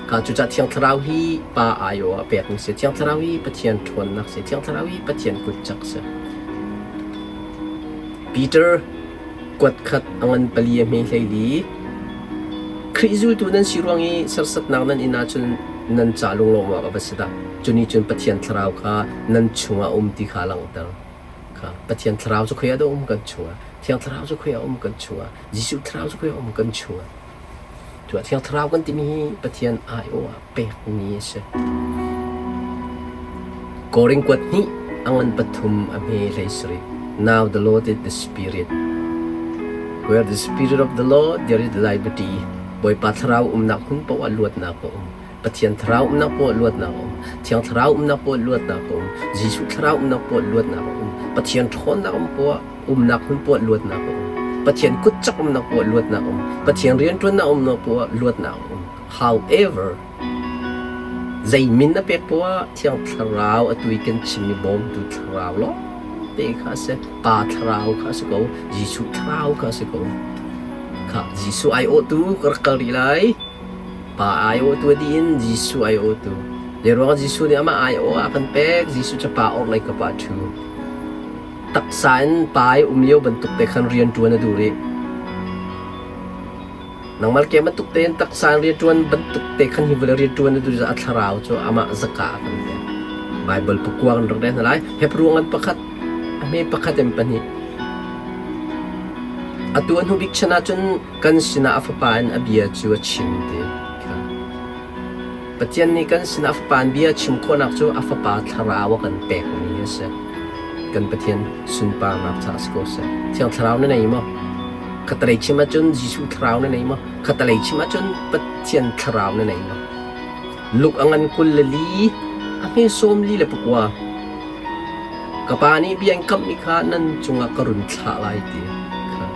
Ka cucaah Thiang Thlarau hi Pa aiawh ah pekmi si. Thiang Thlarau hi Pathian ṭhawnnak si. Thiang Thlarau hi Pathian kutcak si. Peter kuat khat a ngan pali a hme hleili. Khrih zultu nan si ruang i serhsatnak nan in ahcun nan ca lunglawm awk a va si dah. Cu nih cun Pathian Thlarau kha nan chungah a um ti kha a langhter. Kha Pathian Thlarau cu khoi ah dah um kan chungah? Thiang Thlarau cu khoi ah um kan chungah? Jesuh Thlarau cu khoi ah um kan chungah? Cuah Thiang Thlarau kan timi hi Pathian aiawh ah pekmi a si. Korin kuat hnih a ngan pathum a hme hlei sarih. Now the Lord is the Spirit. Where the Spirit of the Lord, there is liberty. Bawipa Thlarau umnak hmun paoh ah luatnak a um. Pathian Thlarau umnak paoh ah luatnak a um. Thiang Thlarau umnak paoh ah luatnak a um. Jesuh Thlarau umnak paoh ah luatnak a um. Pathian ṭhawnnak um paoh ah umnak hmun poah luatnak a um. Pathian kutcak umnak poah luatnak a um. Pathian rianṭuannak umnak poah luatnak a um. However, zei min a pek poah Thiang Thlarau atu i kan chimmi bawmtu Thlarau lawng te kha a si. Pa Thlarau kha a si ko. Jesuh Thlarau kha a si ko. Kha Jesuh aiawhtu ka rak kal rih lai. Pa aiawhtu a dih in Jesuh aiawhtu. Zeiruangah Jesuh nih amah aiawh ah a kan pek? Jesuh cu Pa orhlei kap ah a ṭhu. Taksa in pa i um lio bantuk te khan rian ṭuan a duh rih. Nangmah ke bantuk tein taksa in rian ṭuan bantuk te khan hi vawlei rian ṭuan a duh a thlarau cu amah zaka a kan pek. Baibal pakua kan rak rel hna lai. Hebru ngan pakhat a Hme pakhat in pahnih. Atu a hnubik chan ahcun kan sinah a Fapa in a bia cu a chim ti kha. Pathian nih kan sinah a Fapa in bia a chim khawhnak cu a Fapa Thlarau a kan pekmi a si. Kan Pathian sunparnak caah si ko seh. Thiang Thlarau na nei maw? Khatalei chim ahcun Jesuh Thlarau na nei maw? Khatalei chim ahcun Pathian Thlarau na nei maw? Luk a ngan 24, a hme 44. Ka Pa nih bia in kamhmi kha nan cungah ka run thlah lai ti kha.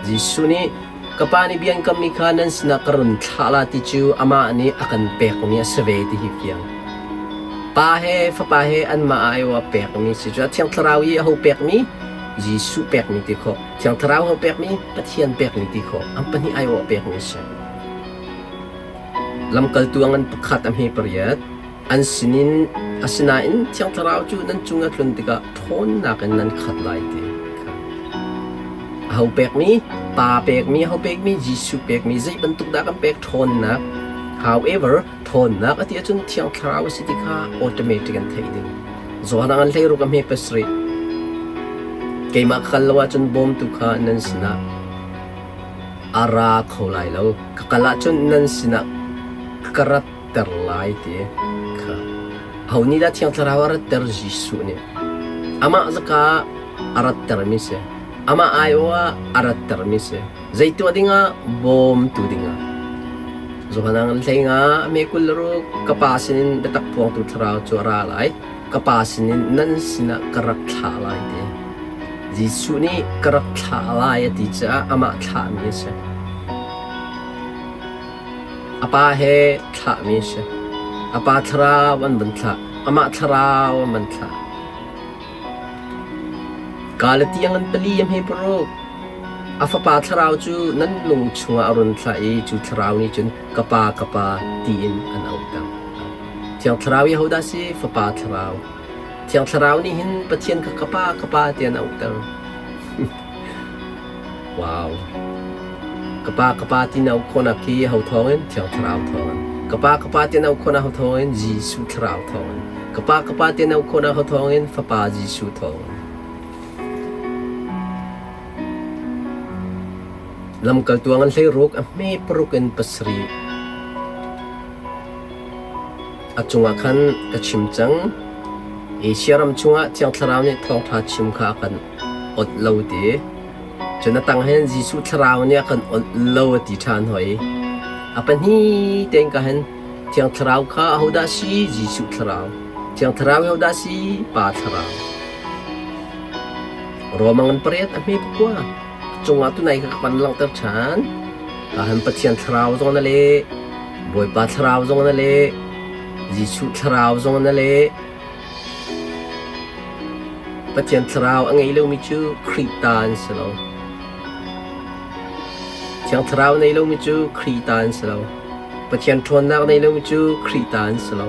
Jesuh nih ka Pa nih bia in kamhmi kha nan sinah ka run thlah la ti cu amah nih a kan pekmi a si ve ti hi fiang. Pa he Fapa he anmah aiawh a pekmi si cu a Thiang Thlarau i aho pekmi? Jesuh pekmi ti khawh. Thiang Thlarau ho pekmi? Pathian pekmi ti khawh. An pahnih aiawh a pekmi a si. Lamkaltu a ngan pakhat a hme pariat. An sinin asinain Thiang Thlarau cu nan cung a tlun tikah ṭhawnnak in nan khat lai ti kha. Aho pekmi? Pa pekmi, aho pekmi? Jesuh pekmi. Zei bantuk dah kan pek ṭhawnnak? However, ṭhawnnak a ti ahcun Thiang Thlarau a si ti kha automatic an theih ding. Johan a ngan 16 a hme pasarih. Keimah ka kal lo ahcun bawmtu kha nan sinah a ra kho lai lo. Ka kal ahcun nan sinah ka ratter lai ti kha. Aho nih dah Thiang Thlarau a ratter? Jesuh nih. Amah zaka a rattermi si. Amah aiawh ah a rattermi si. Zei tuah dingah? Bawmtu dingah. Johan ah hlei nga me 26 ka pa sinin biatak phuangtu thlarau cu a ra lai. Ka pa sinin nan sinah ka rak thlah lai ti. Jesuh nih ka rak thlah lai a ti caah amah thlahmi a si. A pa he thlahmi a si. A pa thlarau an van thlah. Amah thlarau an van thlah. Galati a ngan pali a hme paruk. A fapa thlarau cu nan lung chungah a run thlah i cu thlarau nih cun ka pa ka pa tiin an auhter. Thiang Thlarau i ahodah si? Fapa Thlarau. Thiang Thlarau nih hin Pathian kha ka pa ka pa tiah an auhter. Wow. Ka pa ka pa ti na auh khawhnak khi ho thawngin? Thiang Thlarau thawngin. Ka pa ka pa ti na auh khawhnak ho thawngin? Jesuh Thlarau thawngin. Ka pa ka pa ti na auh khawhnak ho thawngin? Fapa Jesuh thawngin. Lamkaltu a ngan 16 a hme paruk in pasarih. A cungah khan ka chim cang. Asia ram chungah Thiang Thlarau nih thawngṭha chim kha a kan awnh lo ti. Cun a tang hin Jesuh Thlarau nih a kan awnh lo a ti ṭhan hoi. A pahnih tein ka hin Thiang Thlarau kha ahodah a si? Jesuh Thlarau. Thiang Thlarau hi ahodah a si? Pa Thlarau. Rom ngan pariat a hme pakua. A cungah tunai kha ka van langhter ṭhan. Ka han Pathian Thlarau zong na leh, Bawipa Thlarau zong na leh, Jesuh Thlarau zong na leh. Pathian Thlarau a ngei lomi cu Khrih ta an si lo. Thiang Thlarau nei lomi cu Khrih ta an si lo. Pathian ṭhawnnak nei lomi cu Khrih ta an si lo.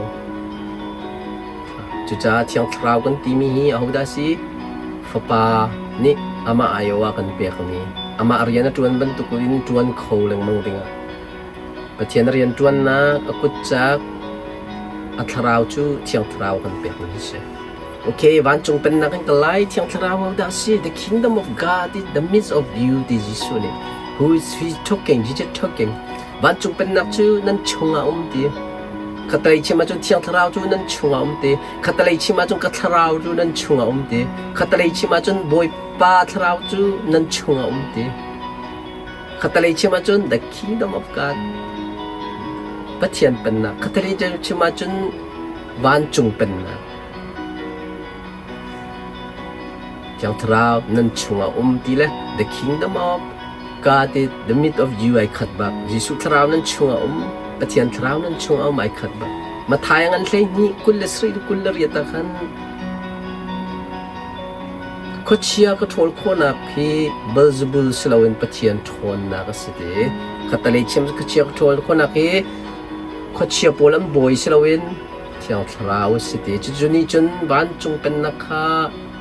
Cucaah Thiang Thlarau kan timi hi ahodah a si? Fapa nih amah aiawh ah kan pekmi, amah rian a ṭuan bantukin ṭuan kho lengmang dingah Pathian rian ṭuannak a kutcak a thlarau cu Thiang Thlarau kan pekmi hi a si. Okay, vancung pennak in ka lai Thiang Thlarau hodah a si? The kingdom of God is the midst of you ti Jesuh nih. Who is he talking? Jesus talking. Vancung pennak cu nan chungah um ti. Khatalei chim ahcun Thiang Thlarau cu nan chungah um ti. Khatalei chim ahcun ka thlarau cu nan chungah um ti. Khatalei chim ahcun Bawipa thlarau cu nan chungah um ti. Khatalei chim ahcun the kingdom of God Pathian pennak. Khatalei chim ahcun vancung pennak. Thiang Thlarau nan chungah um ti le the kingdom of God is the midst of you ai khat bak. Jesuh Thlarau nan chungah um, Pathian Thlarau nan chungah um ai khat bak. Matthai ngan 12 27 28 ah khan khuachia ka ṭhawl khawhnak hi Beelzebul si loin Pathian ṭhawnnak a si ti. Khatalei chim khuachia ka ṭhawl khawhnak hi khuachia pawl an bawi si loin Thiang Thlarau a si ti. Cucu nih cun vancung pennak kha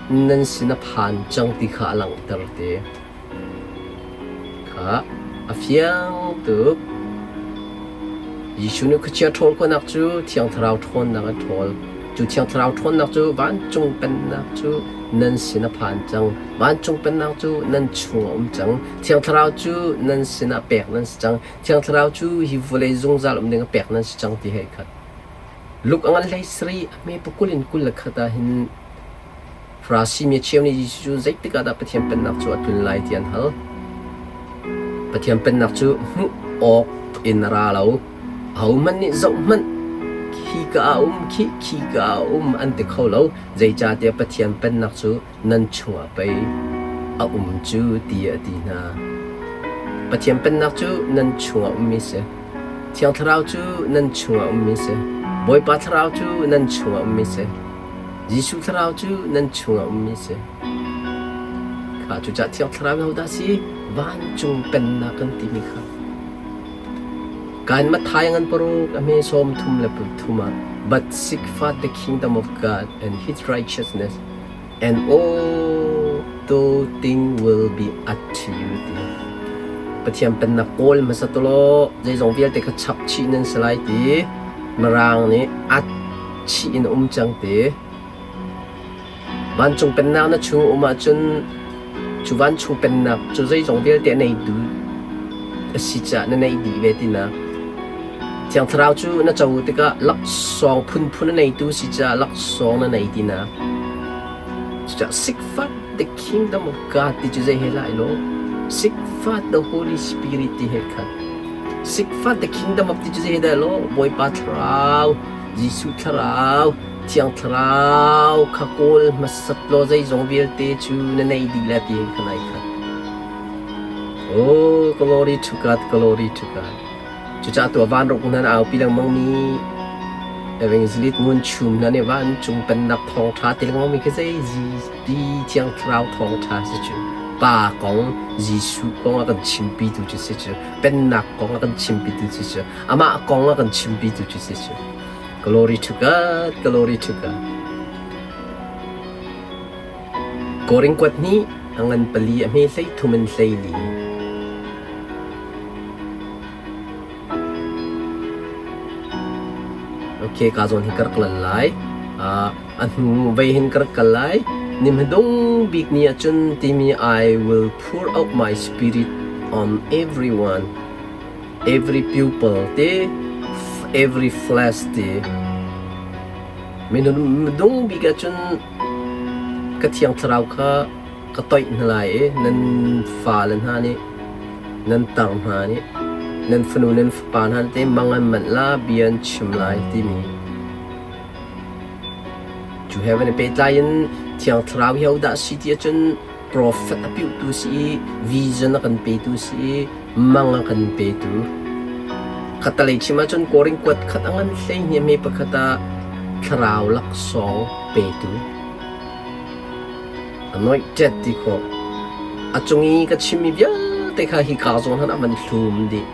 nan sin a phan cang ti kha a langhter ti. Kha a fiang tuk. Jesuh nih khuachia ṭhawl khawhnak cu Thiang Thlarau ṭhawnnak a ṭhawl. Cu Thiang Thlarau ṭhawnnak cu vancung pennak cu nan sin a phan cang. Vancung pennak cu nan chung a um cang. Thiang Thlarau cu nan sinah pek nan si cang. Thiang Thlarau cu hi vawlei zungzal um ding ah pek nan si cang ti he khat. Luke a ngan hlei sarih a hme pakul in 21 ah hin Farasi mi cheu nih Jesuh cu zeitik ah dah Pathian Pennak cu a tlun lai ti an hal. Pathian Pennak cu hmuh awk in a ra lo. Ahohmanh nih zohhmanh, khika ah a um khih, khika ah a um an ti kho lo. Zeicahtiah Pathian Pennak cu nan chungah pei a um cu tiah a ti hna. Pathian Pennak cu nan chungah ummi a si. Thiang Thlarau cu nan chungah ummi a si. Bawipa Thlarau cu nan chungah ummi a si. Jesuh Thlarau cu nan chungah ummi a si. Kha cucaah Thiang Thlarau hi hodah a si? Vancung Pennak kan timi kha. Kan Matthai ngan paruk a hme 33 ah But seek first the kingdom of God and his righteousness and all those things will be added to you ti. Pathian pennak kawl hmasa tulaw zeizong vialte kha chap chih nan si lai ti Mirang nih at chih in a um cang ti. Vancung pennak na chung um ahcun cu vancung pennak cu zeizong vialte a neitu a si caah na neih dih ve tinak. Thiang Thlarau cu na co tikah laksawng phunphun a neitu si caah laksawng na nei tinak. Cucaah seek first the kingdom of God ti cu zei he lai lo? Seek first the Holy Spirit ti he khat. Seek first the kingdom of ti cu zei he dah lo? Bawipa Thlarau, Jesuh Thlarau, Thiang Thlarau kha kawl hmasat law zeizong vialte cu na nei dih lai ti kha nai khat. Oh, glory to God, glory to God. Cucaah tuah vanruk hna na aupi lengmang mi evangelist ngun chum hna nih vancung pennak thawngṭha ti lengmang mi khi zei ti Thiang Thlarau thawngṭha si cu. Pa kong, Jesuh kong a kan chimpitu cu si cu. Pennak kong a kan chimpitu si cu. Amah kong a kan chimpitu cu si cu. Glory to God, glory to God. Korin kuat hnih a ngan pali a hme hlei thum in hlei li. Okay, ka zawn hi ka rak lan lai. Uh, a hnu vei hin ka rak kal lai. Ni hmadung bik ni ahcun timi I will pour out my spirit on everyone. Every pupil te every flesh te minung dung bik ahcun ka thiang thlarau kha ka toih hna lai i nan fale hna nih nan tar hna nih nan fanu nan fapa hna te mang an manh la bia an chim lai timi cu he van i pehtlai in thiang thlarau hi hodah si ti ahcun Prophet a piuhtu si i vision a kan petu si i mang a kan petu. Khattalei chim ahcun Korin kuat khat a ngan hleihniam hi pakhat ah thlarau laksawng petu. Anointed ti khawh. A cung i ka chimmi vialte kha hi ka zawn han a van hlum dih.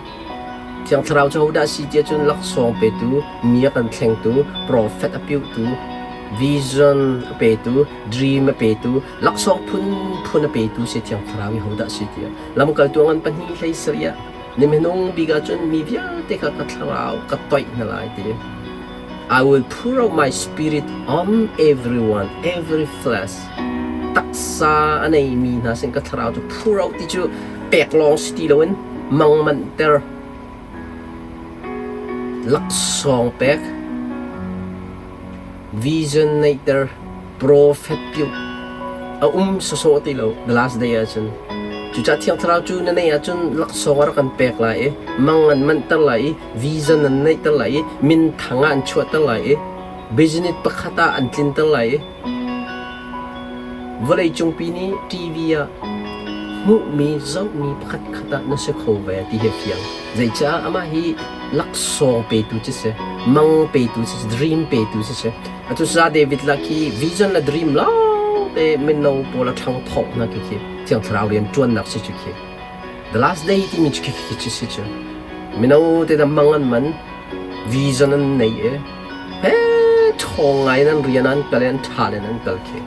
Thiang Thlarau cu hodah si tiah cun laksawng petu, mi a kan thlengtu, prophet a piuhtu, vision a petu, dream a petu, laksawng phunphun a petu si Thiang Thlarau hi hodah si tiah lamkaltu a ngan pahnih hlei sarih ah ni minung bik ahcun mi vialte kha ka thlarau ka toih hna lai ti. I will pour out my spirit on everyone, every flesh. Taksa a neimi hna sin ka thlarau cu pour out ti cu pek lawng si ti loin mang manhter, laksawng pek, vision neihter, prophet piuh a um sawsawh ti lo the last day ahcun. Cucaah Thiang Thlarau cu na neih ahcun laksawng a rak kan pek lai i mang an manhter lai i vision an neihter lai i minthang ah an chuahter lai i business pakhat ah an tlinter lai i Vawleicungpi nih TV ah hmuhmi, zohmi pakhatkhat ah na si kho ve ti hi a fiang. Zeicah amah hi laksawng petu cu si, mang petu si, dream petu si si. Atu sa David la khi vision le dream lawng te mino pawl a ṭhang thawk hna khi khi Thiang Thlarau rian ṭuannak si cu khi. The last day timi cu khi khi cu si cu. Mino te da mang an man, vision an nei i he ṭhawng ngai in an rian an kal i an ṭha in an kal khi.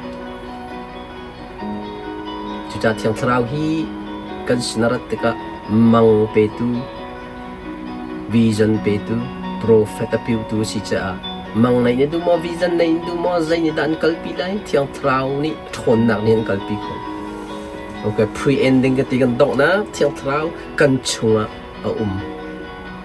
Cucaah Thiang Thlarau hi kan sin a rat tikah mang petu, vision petu, prophet a piutu a si caah. Mang nei na duh maw, vision nei na duh maw, zei nih dah an kalpi lai? Thiang Thlarau nih ṭhawnnak nih an kalpi khawh. Okay, pre-ending ka ti kan donghnak Thiang Thlarau kan chungah a um.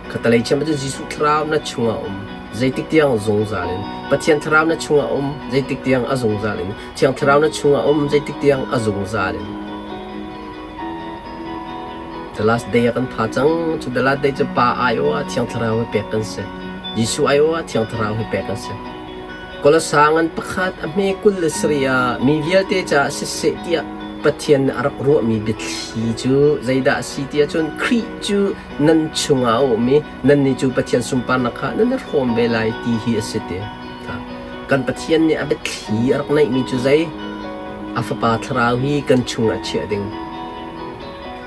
Khatalei chiam ahcun Jesuh Thlarau na chungah a um. Zeitik tiang zungzal in. Pathian Thlarau na chungah a um. Zeitik tiang a zungzal in. Thiang Thlarau na chungah a um. Zeitik tiang a zungzal in. The last day ah kan pha cang. Cu the last day cu Pa aiawh ah Thiang Thlarau hi pek kan si. Jesuh aiawh ah Thiang Thlarau hi pek kan si. Kolosa ngan pakhat a hme 27 ah mi vialte caah siseh tiah Pathian nih a rak ruahmi biathli cu zeidah a si ti ahcun Khrih cu nan chungah a um i nannih cu Pathian sunparnak kha nan i hrawm ve lai ti hi a si ti. Kan Pathian nih a biathli a rak neihmi cu zei? A Fapa Thlarau hi kan chungah chiah ding.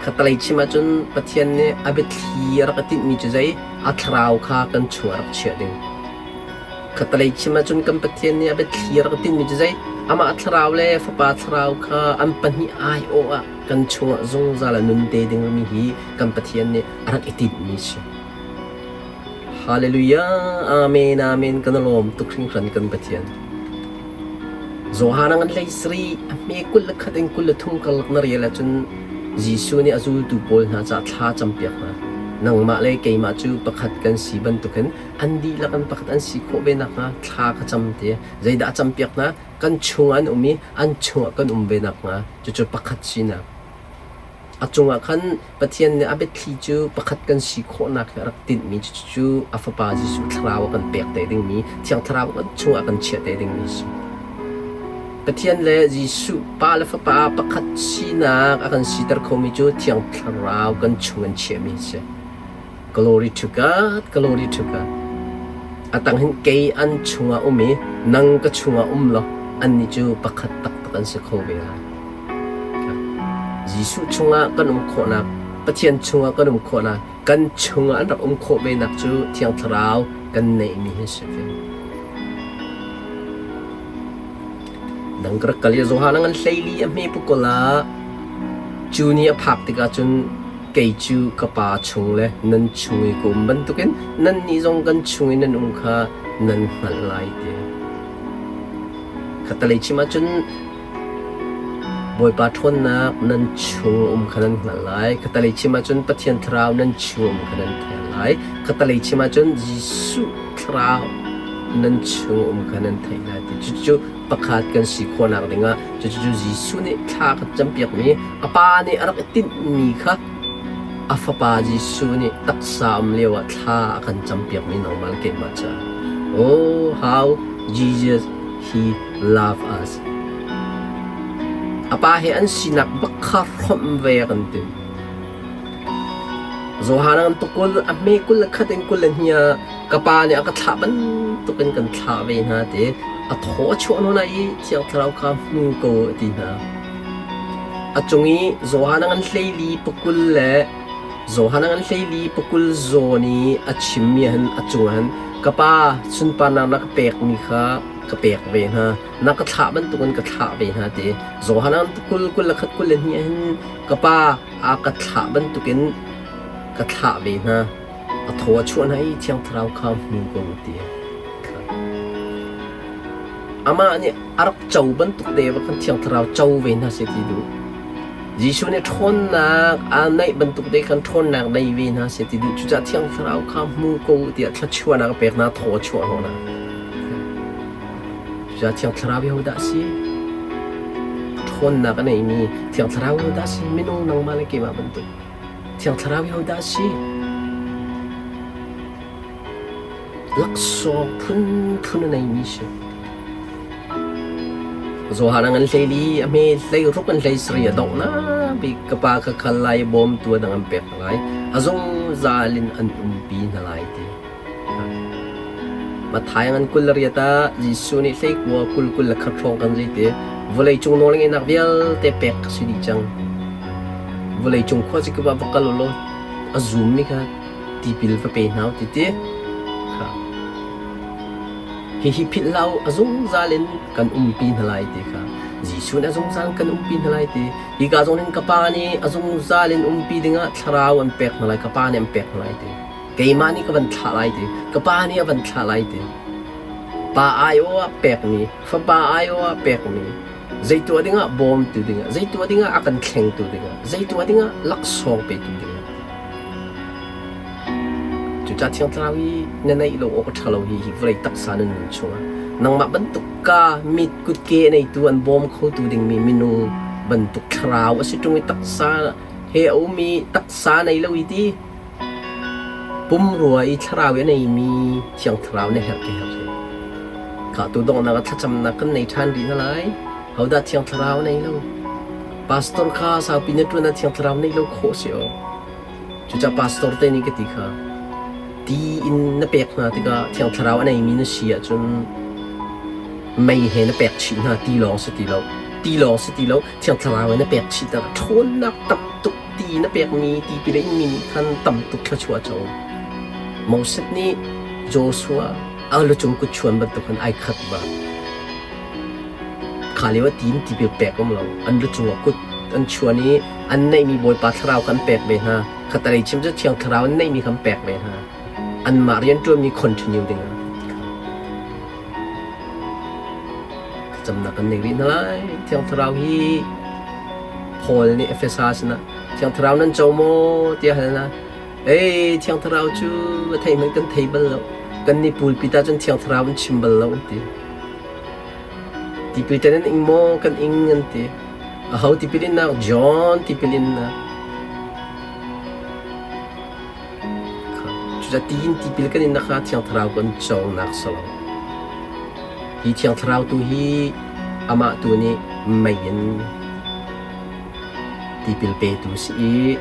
Khatalei chim ahcun Pathian nih a biathli a rak i tinhmi cu zei? A Thlarau kha kan chungah rak chiah ding. Khatalei chim ahcun kan Pathian nih a biathli a rak tinhmi cu zei? Amah Thlarau le Fapa Thlarau kha an pahnih aiawh ah kan chungah zungzal a nun te dingmi hi kan Pathian nih a rak i tinhmi a si. Hallelujah! Amen! Amen! Kan i lawm tuk hringhran kan Pathian. Johan a ngan hlei sarih a hme 21 in 23 karlak na rel ahcun Jesuh nih a zultu pawl hna caah thla campiak hna. Nangmah le keimah cu pakhat kan si bantukin an dihlak in pakhat an si khawh ve nakhnga thla ka cam ti. Zeidah a campiak hna? Kan chungah an um i an chungah kan um ve nakhnga cucu pakhat sinak. A cungah khan Pathian nih a biathli cu pakhat kan si khawhnak hi a rak tinhmi cucu a Fapa Jesuh Thlarau a kan pek te dingmi, Thiang Thlarau kan chungah a kan chiah te dingmi a si. Pathian le Jesuh Pa le Fapa pakhat sinak a kan siter khomi cu Thiang Thlarau kan chung an chiahmi a si. Glory to God, glory to God. A tang hin kei an chungah um i nang ka chungah um law annih cu pakhat taktak an si kho ve lai. Jesuh chungah kan um khawhnak, Pathian chungah kan um khawhnak, kan chungah an rak um khawh venak cu Thiang Thlarau kan neihmi hi si ve. Dang ka rak kal i Johan a ngan hleili a hme pukul ah cu ni a phak tikah cun kei cu ka Pa chung le nan chung i ka um bantukin nannih zong kan chung i nan um kha nan hngalh lai ti. Khattalei chim ahcun Bawipa ṭhawnnak nan chung um kha nan hngalh lai. Khattalei chim ahcun Pathian Thlarau nan chung um kha nan theih lai. Khattalei chim ahcun Jesuh Thlarau nan chung um kha nan theih lai ti. Cucu pakhat kan si khawhnak dingah cucu Jesuh nih thla a kan campiakmi a Pa nih a rak i tinhmi kha a Fapa Jesuh nih taksa um lioah thla a kan campiakmi nangmah le keimah caah. Oh, how Jesus he love us. A pa he an sinak bak kha hrawmh ve a kan ti. Johan an tukul a hme 21 in 22 ah ka pa nih a ka thlah bantukin kan thlah ve hna ti a thaw a chuah hnu i Thiang Thlarau kha hmu ko a ti hna. A cung i Johan a ngan hleili pakul le Johan a ngan hleili pakul zawn i a chimmi ah hin a cungah hin ka pa sunparnak na ka pekmi kha ka pek ve hna na ka thlah bantukin ka thlah ve hna ti Johan a ngan kul 21 22 ah hin ka pa a ka thlah bantukin ka thlah ve hna. A thaw a chuah hna i Thiang Thlarau kha hmu ko ti. Amah nih a rak co bantuk te va khan Thiang Thlarau co ve hna seh ti duh. Jesuh nih ṭhawnnak aa neih bantuk te khan ṭhawnnak nei ve hna seh ti duh. Cucaah Thiang Thlarau kha hmu ko tiah thluachuahnak a pek hna, thaw a chuah hnawh hna. Cucaah Thiang Thlarau hi hodah a si? Ṭhawnnak a neimi Thiang Thlarau hi hodah a si? Minung nangmah le keimah bantuk. Thiang Thlarau hi hodah a si? Laksawng phunphun a neimi si. Johan a ngan hleili a hme hlei ruk an hlei sari a donghnak bik ka pa kha khal lai bawmtu a dang an pek lai a zungzal in an umpi hna lai ti. Matthai ngan 28 ah Jesuh nih hleikua kul 21 hrawng kan zei ti vawleicung nawlngeihnak vialte pek ka si dih cang. Vawleicung khua cikip ah va kal u law a zummi kha tipil va pe hna u ti ti. Kha. Hihi philh hlah u, a zungzal in kan umpi hna lai ti kha. Jesuh nih a zungzal in kan umpi hna lai ti. Hika zawn hin ka Pa nih a zungzal in umpi dingah thlarau an pek hna lai, ka Pa nih an pek hna lai ti. Keimah nih ka van thlah lai ti. Ka Pa nih a van thlah lai ti. Pa aiawh ah pekmi, Fapa aiawh ah pekmi, zei tuah dingah bawmtu dingah, zei tuah dingah a kan thlengtu dingah, zei tuah dingah laksawng petu dingah. Cucaah Thiang Thlarau hi na neih lo awk a ṭha lo hi hi vawlei taksa na nun chungah nangmah bantuk ka mit kutke a neitu an bawm khotu dingmi minung bantuk thlarau a si ṭung i taksa he a um i taksa nei lo i ti Pumrua i thlarau i a neimi Thiang Thlarau na herh ka herh hi. Kha tu donghnak ah thlacamnak kan nei ṭhan rih hna lai. Hodah Thiang Thlarau a nei lo? Pastor kha saupi na ṭuan ah Thiang Thlarau neih lo khawh si aw. Cucaah pastor te nih ka ti kha, ti in na pek hna tikah Thiang Thlarau a neimi na si ahcun mei he na pek chih hna ti lawng si ti lo. Ti lawng si ti lo, Thiang Thlarau he na pek chih tikah ṭhawnnak tam tuk ti na pekmi tipil a inmi nih khan tam tuk thluachuah a co. Moses nih Joshua a lucung kutchuan bantuk khan ai khat va. Kha lio ah ti in tipil pek um lo. An lucung ah kut an chuan i an neihmi Bawipa thlarau kha an pek ve hna. Khatalei chim cu Thiang Thlarau an neihmi kha an pek ve hna. Anmah rianṭuanmi continue dingah. Thlacamnak kan nei rih hna lai. Thiang Thlarau hi Paul nih Efesa sinah Thiang Thlarau nan co maw tiah hal hna. Ei, Thiang Thlarau cu a thei hmanh kan thei bal lo. Kan nih pulpit ah cun Thiang Thlarau an chim bal lo an ti. Tipil te nan ing maw? Kan ing an ti. Aho tipil innak? John tipil innak. Cucaah tiin tipil kan innak kha Thiang Thlarau kan conak si lo. Hi Thiang Thlarau tu hi amah tu nih mei in tipil petu si i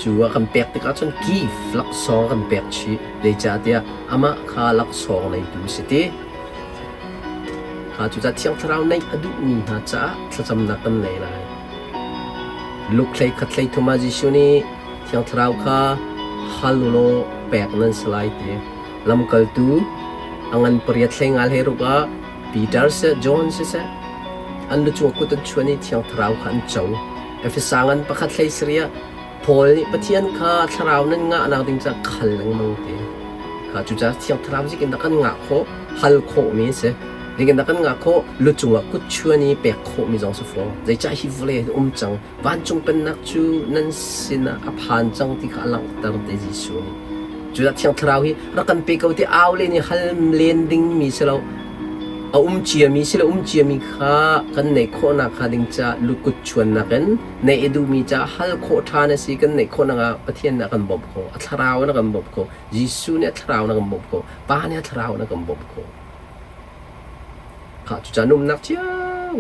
cu a kan pek tikah cun gift laksawng kan pek chih. Zeicahtiah amah kha laksawng neitu si ti. Kha cucaah Thiang Thlarau neih a duhmi hna caah thlacamnak kan nei lai. Luke hlei khat hlei thum ah Jesuh nih Thiang Thlarau kha hal u law pek nan si lai ti. Lamkaltu a ngan pariat hlei nga hlei ruk ah Peter seh John siseh an lucung kut an chuan i Thiang Thlarau kha an co. Efesa ngan pakhat hlei sarih ah Paul nih Pathian kha thlarau nan ngahnak ding caah khal lengmang ti. Kha cucaah Thiang Thlarau zikin dah kan ngah khawh, hal khawhmi a si. Zikin dah kan ngah khawh, lucung ah kut chuan i pek khawhmi zong si faw. Zeicah hi vawlei ah um cang, vancung pennak cu nan sinah a phan cang ti kha a langhter te Jesuh nih. Cucaah Thiang Thlarau hi rak kan pe ko ti au len i hal len dingmi si lo. A um ciami si le um ciami kha kan neih khawhnak hnga ding caah lukut chuannak in neih i duhmi caah hal khawh ṭhan a si kan neih khawhnak ah Pathian nih a kan bawmh khawh. A thlarau in a kan bawmh khawh. Jesuh nih a thlarau in a kan bawmh khawh. Pa nih a thlarau in a kan bawmh khawh. Khah cucaah na umnak cio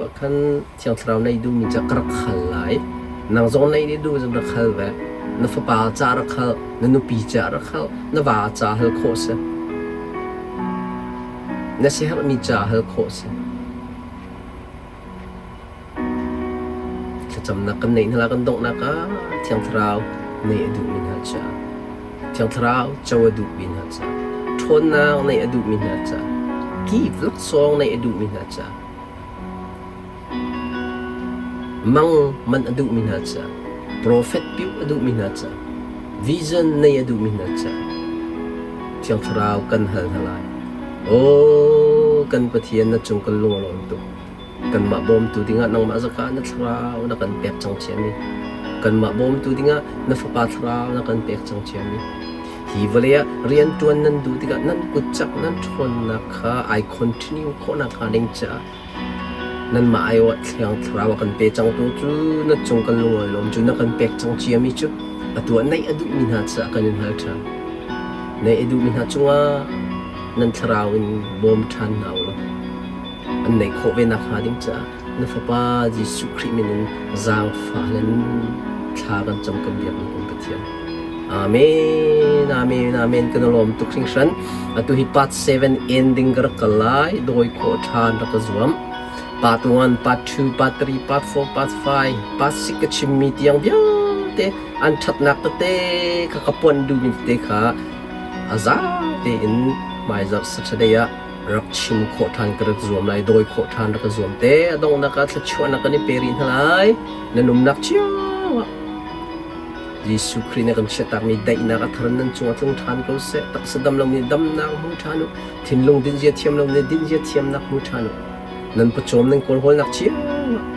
ah khan Thiang Thlarau na i duhmi cu ka rak hal lai. Nang zong na i duh zong rak hal ve. Na fapa ca rak hal, na nupi ca rak hal, na va ca hal khawh si. Na siaherhmi ca hal khawh si. Thlacamnak kan neih hna lai kan donghnak ah Thiang Thlarau neih a duhmi hna caah Thiang Thlarau co a duhmi hna caah ṭhawnnak neih a duhmi hna caah kip laksawng neih a duhmi hna caah mang manh a duhmi hna caah profet piuh a duhmi hna caah vision neih a duhmi hna caah Thiang Thlarau kan hal hna lai. Aw kan Pathian na cung kan lung a lawm tuk. Kanmah bawmtu dingah nangmah zaka na thlarau na kan pek cang ciami. Kanmah bawmtu dingah na fapa thlarau na kan pek cang ciami. Hi vawlei ah rianṭuan nan duh tikah nan kut cak nan ṭhawnnak kha ai continue khawhnak hnga ding caah nanmah aiawh thiang thlarau a kan pe cangtu cu na cung kan lungawi lawm cu na kan pek cang ciami cu atu ah neih a duhmi hna caah kan in hal ṭhan. Neih a duhmi hna cungah nan thlarau in bawm ṭhan hna u law an neih khawh ve nakhnga ding caah na Fapa Jesuh Khrih min in zaangfah in thla kan cam kan biak kan Pathian. Amen, amen, amen. Kan lawm tuk hringhran. Atu hi part 7 ending ka rak kal lai. Dawi khawh ṭhan rak ka zuam. Part 1, part 2, part 3, part 4, part 5, part 6 ka chimmi tiang vialte an ṭhatnak tete kha ka puan duhmi tete kha a za tein hmaizarh Saturday ah rak chim khawh ṭhan ka rak zuam lai, dawi khawh ṭhan rak ka zuam te. A donghnak ah thluachuahnak kan i pe rih hna lai. Nan umnak cio ah. Jesuh Khrih nih kan chiahtakmi daihnak a thar nan cungah tlung ṭhan ko seh. Taksa dam lomi damnak hmu ṭhan u. Thinlung dinzia thiam lomi dinzia thiamnak hmu ṭhan u. Nan pawcawm nan kawlhawlnak cio ah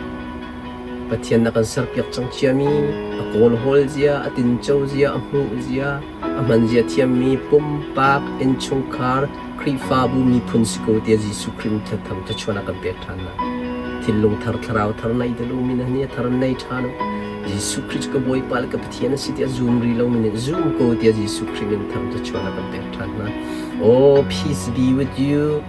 Pathian na kan serpiak cang ciami a kawlhawl zia, a tinco zia, a hmuh zia, a hman zia thiammi pumpak, innchungkhar, Khrihfabu miphun si ko tiah Jesuh Khrih min thlam thluachuah a kan pek ṭhan lai. Thinlung thar, thlarau thar nei dal u, min hi a thar nei ṭhan u. Jesuh Khrih cu ka Bawipa le ka Pathian a si tiah zum rih lomi nih zum ko tiah Jesuh Khrih min thar thluachuah a kan pek ṭhan hna. Oh, peace be with you.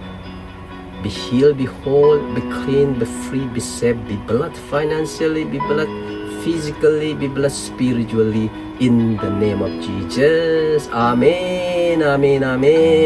Be healed, be whole, be clean, be free, be safe, be blessed financially, be blessed physically, be blessed spiritually in the name of Jesus. Amen, amen, amen.